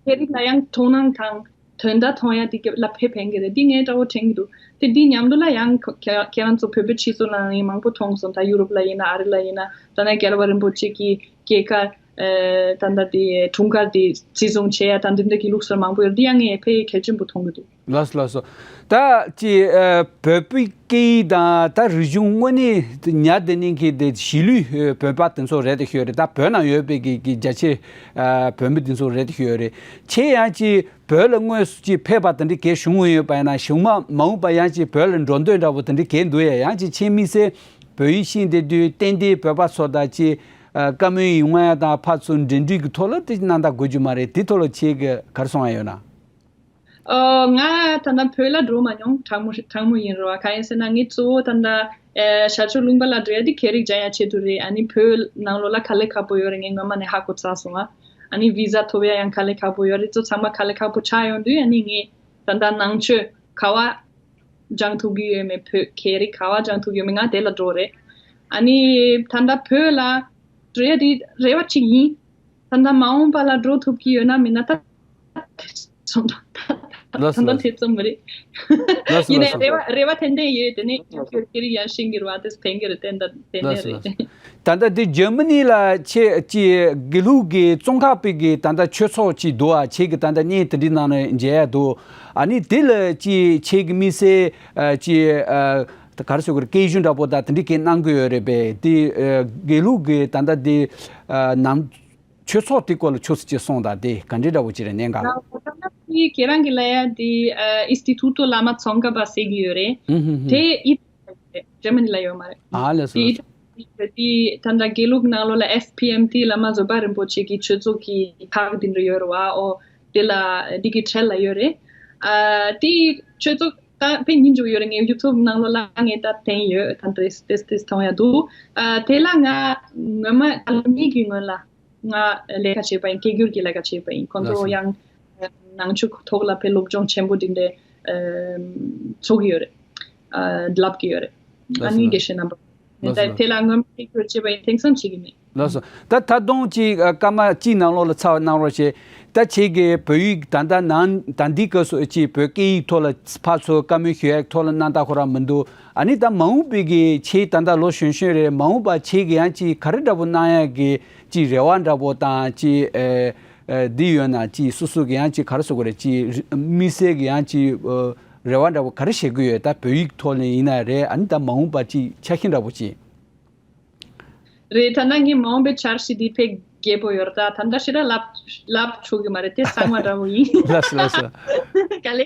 ཤེས་རིག་ལ་ཡང་དོ་སྣང་དང་དོན་དག་མཐོང་ཡ་འདི་གི་ལ་ཕེབས་ཕན་གྱི་རེད། འདི་ངའི་འདྲ་པོ་དྲན་གྱི་འདུག་དེ་འདི་མཉམ་དུ་ལ་ཡང་ཁོ་ཁྱེད་ཁྱེད་རང་ཚོ་བོད་པའི་སྤྱི་ཚོགས་ནང་ཡང་མང་པོ་མཐོང་སོང་། ད་ཡུ་རོབ་ལ་ཡིན་ན་ཨ་རི་ལ་ཡིན་ན་ད་ནི་རྒྱལ་བ་རིན་པོ་ཆེ་གི་སྐྱེས་སྐར། ཨེ་ད་ལྟ་དེ་འཁྲུངས་སྐར་དེ་བརྩི་སྲུང་བྱེད་ཡ་དང་འདི་འདྲ་གི་ལུགས་སྲོལ་མང་པོ་ཡོད། འདི་ཡང་ངས་དཔེ་གལ་ཆེན་པོ་མཐོང་གི་འདུག་ལགས་སོ་ལགས་སོ། ད་ཅི་ཨེ་བོད་པའི་སྐད་ཡིག་དང་ད་རིག་གཞུང་དངོས་གནས་ཉར་བསྡད་མཁན་གྱི་དེ་གཞིས་ལུས་ཨེ་བོད་པ་དེ་ཚོ་རེད་དེ་ཤོད་རེད། ད་བོད་ནང་ཡོད་པའི་གི་གི་རྒྱ་ཆེ་ཨེ་བོད་མི་དེ་ཚོ་རེད་དེ་ཤོད་རེད། ཁྱེད་ཡང་ཅི་བོད་ལ་དངོས་སུ་ཅི་ཕེབས་པ་དེ་འདྲ་གས་བྱུང་ཡོད་པ་ཡིན་ན་གཞུག་མ་མ་འོངས་པ་ཡང་ཅི་བོད་ལ་འགྲོ་འདོད་འདྲ་པོ་དེ་འདྲ་གས་འདུག་ཡ། ཡང་ཅི་ཁྱེད་དམིགས་བསལ་བོད་ཡིག་ཤེས་བསྡད་དུས་ཏན་ཏན་བོད་པ་ཚོ་དང་ཅི། ཨ་བཀའ་མོལ་ཡོང་ཡ་དང་ཕར་ཚུར་འབྲེལ་འདྲིས་ཀྱི་ཐོག་ལ་དེ་གནང་དགོས་རྒྱུ་མ་རེད། དེ་ཐོག་ལ་ཁྱེད་ཀྱིས་ག་རེ་གསུང་ཡ་ཡོད་ན། ཨོ་ང་ད་ལྟ་བོད་ལ་འགྲོ་མ་མྱོང་། གྲང་མོ་གྲང་མོ་ཡིན་རེད་བ། གང་ཡིན་ཟེར་ན་ངའི་གཙོ་བོ་ད་ལྟ་ཨེ་ཤར་ཕྱོགས་ལུང་པ་ལ་འགྲོ་ཡ་དེ་ཁྱེད་རིགས་སྦྱང་ཡ་ཆེད་དུ་རེད། ཨ་ནི་བོད་ནང་ལོགས་ལ་དཀའ་ལས་ཁག་པོ་ཡོད་རེད། ངས་སྔོན་མ་ནས་ཧ་གོ་ཚར་སོང་ང་། ཨ་ནི་བི་ཟ་ཐོབ་ཡ་ཡང་དཀའ་ལས་ཁག་པོ་ཡོད་རེད། གཙོ་ཚང་མ་དཀའ་ལས་ཁག་པོ་ཆགས་ཡོང་དུས་ཨ་ནི་ངས་ད་ལྟ་ནང་ཆོས་ག་བ་སྦྱང་ཐུབ་ཀྱི་ཡོད་མེད། བོད་སྐད་རིགས་ག་བ་སྦྱང་ཐུབ་ཀྱི་ཡོད་མེད་ང་དེ་ལ་འགྲོ་རེད། ཨ་ནི་ད་ལྟ་བོད་ལ་འགྲོ་ཡ་དེ་རེ་བ་གཅིག་ཡིན། ད་ལྟ་མ་འོངས་པ་ལ་འགྲོ་ཐུབ་ཀྱི་ཡོད་ན་མིན་ན་ད་སོང་ད་ལགས་སོ་ད་ལྟ་ལགས་སོ། ཐེ་ཚོམ་མི་རེད། ལགས་སོ་ཡིན་ནའི་ལགས་སོ། རེ་བ་རེ་བ་ཏན་ཏན་ཡོད། དེ་ནས་སྐད་རིགས་ཡར་ཤེས་ཀྱི་རེད་བ། དེ་ཕན་གྱི་རེད། དེ་འདྲ་དེ་ལགས་ནས་སོ་ལགས་རེད། སོ། ད་ལྟ་འདི་འཇར་མ་ནི་ལ་ཆེ་ཅི་དགེ་ལུགས་ཀྱི་ཙོང་ཁ་པའི་གི་ད་ལྟ་ཆོས་ཚོགས་ཅིག་འདུག་ཨ། ཆེ་གི་ད་ལྟ་བརྙན་དེ་འདྲའི་ནང་ནས་མཇལ་ཡ་འདུག་ཨ་ནི་དེ་ལ་ཅི་ཆེ་གི་དམིགས་བསལ་ཨ་ཅི་ཨ་ག་རེ་ཟེར་དགོས་རེད། སྐད་ཞུ་འདྲ་པོ་ད་དེ་འདྲའི་གི་གནང་གི་ཡོད་རེད་པས། དེ་ཨ་དགེ་ལུགས་ཀྱི་ད་ལྟ་དེ་ཨ་ནང་ཆོས་ཚོགས་དེ་སྐོར་ལ་ཆོས་སུ་ཅི་གསུངས་དང་དེ་ག་འདྲའི་འདྲ་པོ་ཅི་རེད་གནད་འགག་ད་ལྟ་དེ་ཁྱེད་རང་གི་ལ་ཡ་དེ་ཨ་ཨིན་སི་ཊི་ཊུ་ཏོ་བླ་མ་ཙོང་ཁ་པ་ཟེར་གི་ཡོད་རེད། ཧུམ་ཧུམ་ཧུམ། དེ་ཨི་རེད། འཇར་མ་ནི་ལ་ཡོད་མ་རེད། ཨ་ལགས་སོ་དེ་ལགས་སོ། དེ་ད་ལྟ་དགེ་ལུགས་ནང་ལོགས་ལ་ཨེཕ་པི་ཨེམ་ཏི་བླ་མ་བཟོད་པ་རིན་པོ་ཆེ་གི་ཆོས་ཚོགས་ཀྱི་ཁག་དེ་འདྲ་ཡོད་རེད་བ། ཨོ་དེ་ལ་འདི་གི་འཕྲལ་ལ་ཡོད་རེད། ཨ་དེ་ཆོས་ཚོགས་ད་དཔེ་ཉིན་འཇུག་ཡོད་རེད། ངས་ཡུ་ཊུབ་ནང་ལོགས་ལ་ངས་ད་བསྟན་ཡོད། ད་དེ་དེ་དེ་མཐོང་ཡ་འདུག་ཨ་དེ་ལ་ང་སྔོན་མ་ད་ལོ་གཉིས་ཀྱི་སྔོན་ལ། ང་ལས་ཀ་བྱས་པ་ཡིན། སྐད་སྒྱུར་གྱི་ལས་ཀ་བྱས་པ་ཡིན། ཁོང་ལགས་ཚོ་སོ། ཡང་ནང་ཆོས་ཐོག་ལ་དཔེ་སློབ་སྦྱོང་ཆེན་པོ་འདི་འདྲ་ཚོགས་ཀྱི་ཡོད་རེད། ལབ་ཀྱི་ཡོད་རེད། ཨ་ལགས་སོ་ནི་དགེ་ལགས་སོ། བཤེས་རྣམ་པ་ལགས་སོ་ད་ལགས་སོ། དེ་ལ་སྔོན་མ་སྐད་སྒྱུར་བྱས་པ་ཡིན། དེང་སང་བྱེད་ཀྱི་མེད། ལགས་སོ། ད་ད་དུང་ཅིག་སྐར་མ་གཅིག་ནང་ལོགས་ལ་ཚར་བ་གནང་རོགས་བྱེད། ད་ཁྱེད་ཀྱིས་བོད་ཡིག་ད་ལྟ་ནང་ད་འདི་སྐབས་སུ་ཅིག་བོད་སྐད་ཡིག་ཐོག་ལ་ཕར་ཚུར་བཀའ་མོལ་ཞུ་ཡག་ཐོག་ལ་སྣང་དག་ཁོ་རང་མི་འདུག་ཨ་ནི་ད་མ་འོངས་པའི་གི་ཁྱེད་ད་ལྟ་ལོ་གཞོན་གཞོན་རེད། མ་འོངས་པ་ཁྱེད་ཀྱི་ཡང་ཅིག་ག་རེ་འདྲ་པོ་གནང་ཡག་གི་ཅིག་རེ་བ་འདྲ་པོ་དང་ཅིག་ཨེ་ཨེ་འདི་ཡོད་ན་ཅིག་སོ་སོ་གི་ཡང་ཅིག་ག་རེ་ཟེར་དགོས་རེད། ཅིག་དམིགས་བསལ་གི་ཡང་ཅིག་ཨེ་རེ་བ་འདྲ་པོ་ག་རེ་བྱེད་ཀྱི་ཡོད། ད་བོད་ཡིག་ཐོག་ནས་ཡིན་ན་རེད། ཨ་ནི་ད་མ་འོངས་པ་ཅིག་འཆར་གཞི་འདྲ་པོ་ཅིག་རེད། ད་ལྟ་ངའི་མ་འོངས་པའི་འཆར་གཞི་འདི་དཔེ་རྒྱས་པོ་ཡོད་རེད། ད་ད་ལྟ་ཞེ་དྲག་ལབ་ལབ་ཆོག་གི་མ་རེད། དེ་གསང་བ་འདྲ་པོ་ཡིན། ལགས་སོ་ལགས་སོ། ག་ལེ།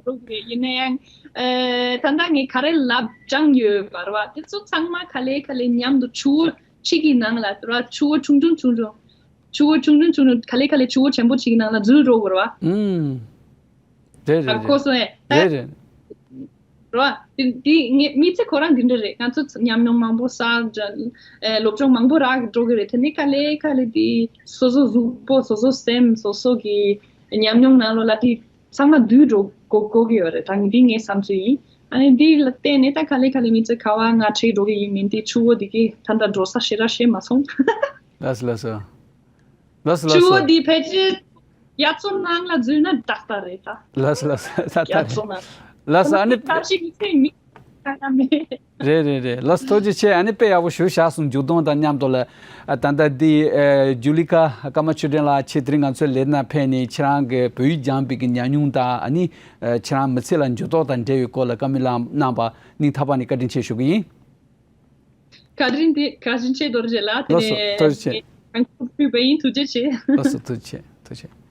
འགྲོ་གི་རེད། ཡིན་ན་ཡང་ཨེ་ད་ལྟ་ངས་ག་རེ་ལབ་སྦྱངས་ཡོད་པ་རེད་བ། དེ་ཚོ་ཚང་མ་ག་ལེ་ག་ལེ་མཉམ་དུ་ཆུ་བོ་གཅིག་གི་ནང་ལ་རེད་བ། ཆུ་བོ་ཆུང་ཆུང་ཆུང་ཆུང་ཆུ་བོ་ཆུང་ཆུང་ཆུང་ཆུང་ག་ལེ་ག་ལེ་ཆུ་བོ་ཆེན་པོ་གཅིག་གི་ནང་ལ་འཛུལ་འགྲོ་དགོས་རེད་བ། ཨུམ། རེད་རེད་ཨ་རེད། གོ་སོང་ཨེ། རེད་རེད། རེད་བ། དེ་དེ་ངས་མི་ཚེ་ཁོ་རང་འདི་འདྲ་རེད། ང་ཚོ་ཉམས་མྱོང་མང་པོ་བསགས་ཨེ་སློབ་སྦྱོང་མང་པོ་རག་འགྲོ་གི་རེད། དེ་ནས་ག་ལེ་ག་ལེ་དེ་སོ་སོ་གཟུགས་པོ་སོ་སོ་སེམས་སོ་སོ་གི་ཉམས་མྱོང་ནང་ལོགས་ལ་དེ་ཚང་མ་འདུས་འགྲོ་གོ་གོ་གི་ཡོད་རེད། ད་འདི་ངའི་བསམ་ཚུལ་ཡིན། ཨ་ནི་འདི་ལ་བརྟེན་ནས་ད་ག་ལེ་ག་ལེ་མི་ཚེ་ག་བ་ང་ཁྲིད་འགྲོ་གི་ཡིན་མིན་དེ་ཆུ་བོ་འདི་གི་ད་ལྟ་འགྲོ་ས་ཞེ་དྲག་ཤེས་མ་སོང་། ལགས་སོ་ལགས་སོ། ལགས་སོ་ཆུ་ལགས་སོ། བོ་འདི་ཕལ་ཆེར་རྒྱ་མཚོ་ནང་ལ་འཛུལ་ན་ཏག་ཏག་རེད་ད། ལགས་སོ་ལགས་སོ། ད་ད་རྒྱ་རེད། མཚོ་ནང་། ལགས་སོ། ཨ་ནི་ད་ཞིག་མི་ཚེ་མི་ག་ཡ་མེད། རེད་རེད་རེད། ལགས་སོ། ཐུགས་རྗེ་ཆེ། ཨ་ནི་དཔེ་ཡག་པོ་ཞུ་བཞག་སོང་། མཇུག་སྡོམ་དང་མཉམ་དུ་ལ། ཨ་ད་ལྟ་འདི་ཨ་ཇུ་ལི་ཀ་ཀརྨ་ཆོས་སྒྲོན་ལགས་ཁྱེད་དེ་རིང་ང་ཚོའི་ལས་ནང་ཕེབས་ནས་ཁྱེད་རང་གི་བོད་ཡིག་སྦྱངས་པའི་གི་ཉམས་མྱོང་དང་། ཨ་ནི་ཨ་ཁྱེད་རང་མི་ཚེ་ལ་འགྱུར་ལྡོག་དང་འབྲེལ་བའི་སྐོར་ལ་བཀའ་མོལ་གནང་པ་སྙིང་ཐག་པ་ནས་བཀའ་དྲིན་ཆེ་ཞུ་གི་ཡིན། བཀའ་དྲིན་དེ་བཀའ་དྲིན་ཆེ། རྡོ་རྗེ་ལགས། དེ་ལགས་སོ། ནས་ཐུགས་རྗེ་ཆེ། ངས་གང་ཐུབ་ཕུལ་བ་ཡིན། ཐུགས་རྗེ་ཆེ། ལགས་སོ། ཐུགས་རྗེ་ཆེ། ཐུགས་རྗེ་ཆེ།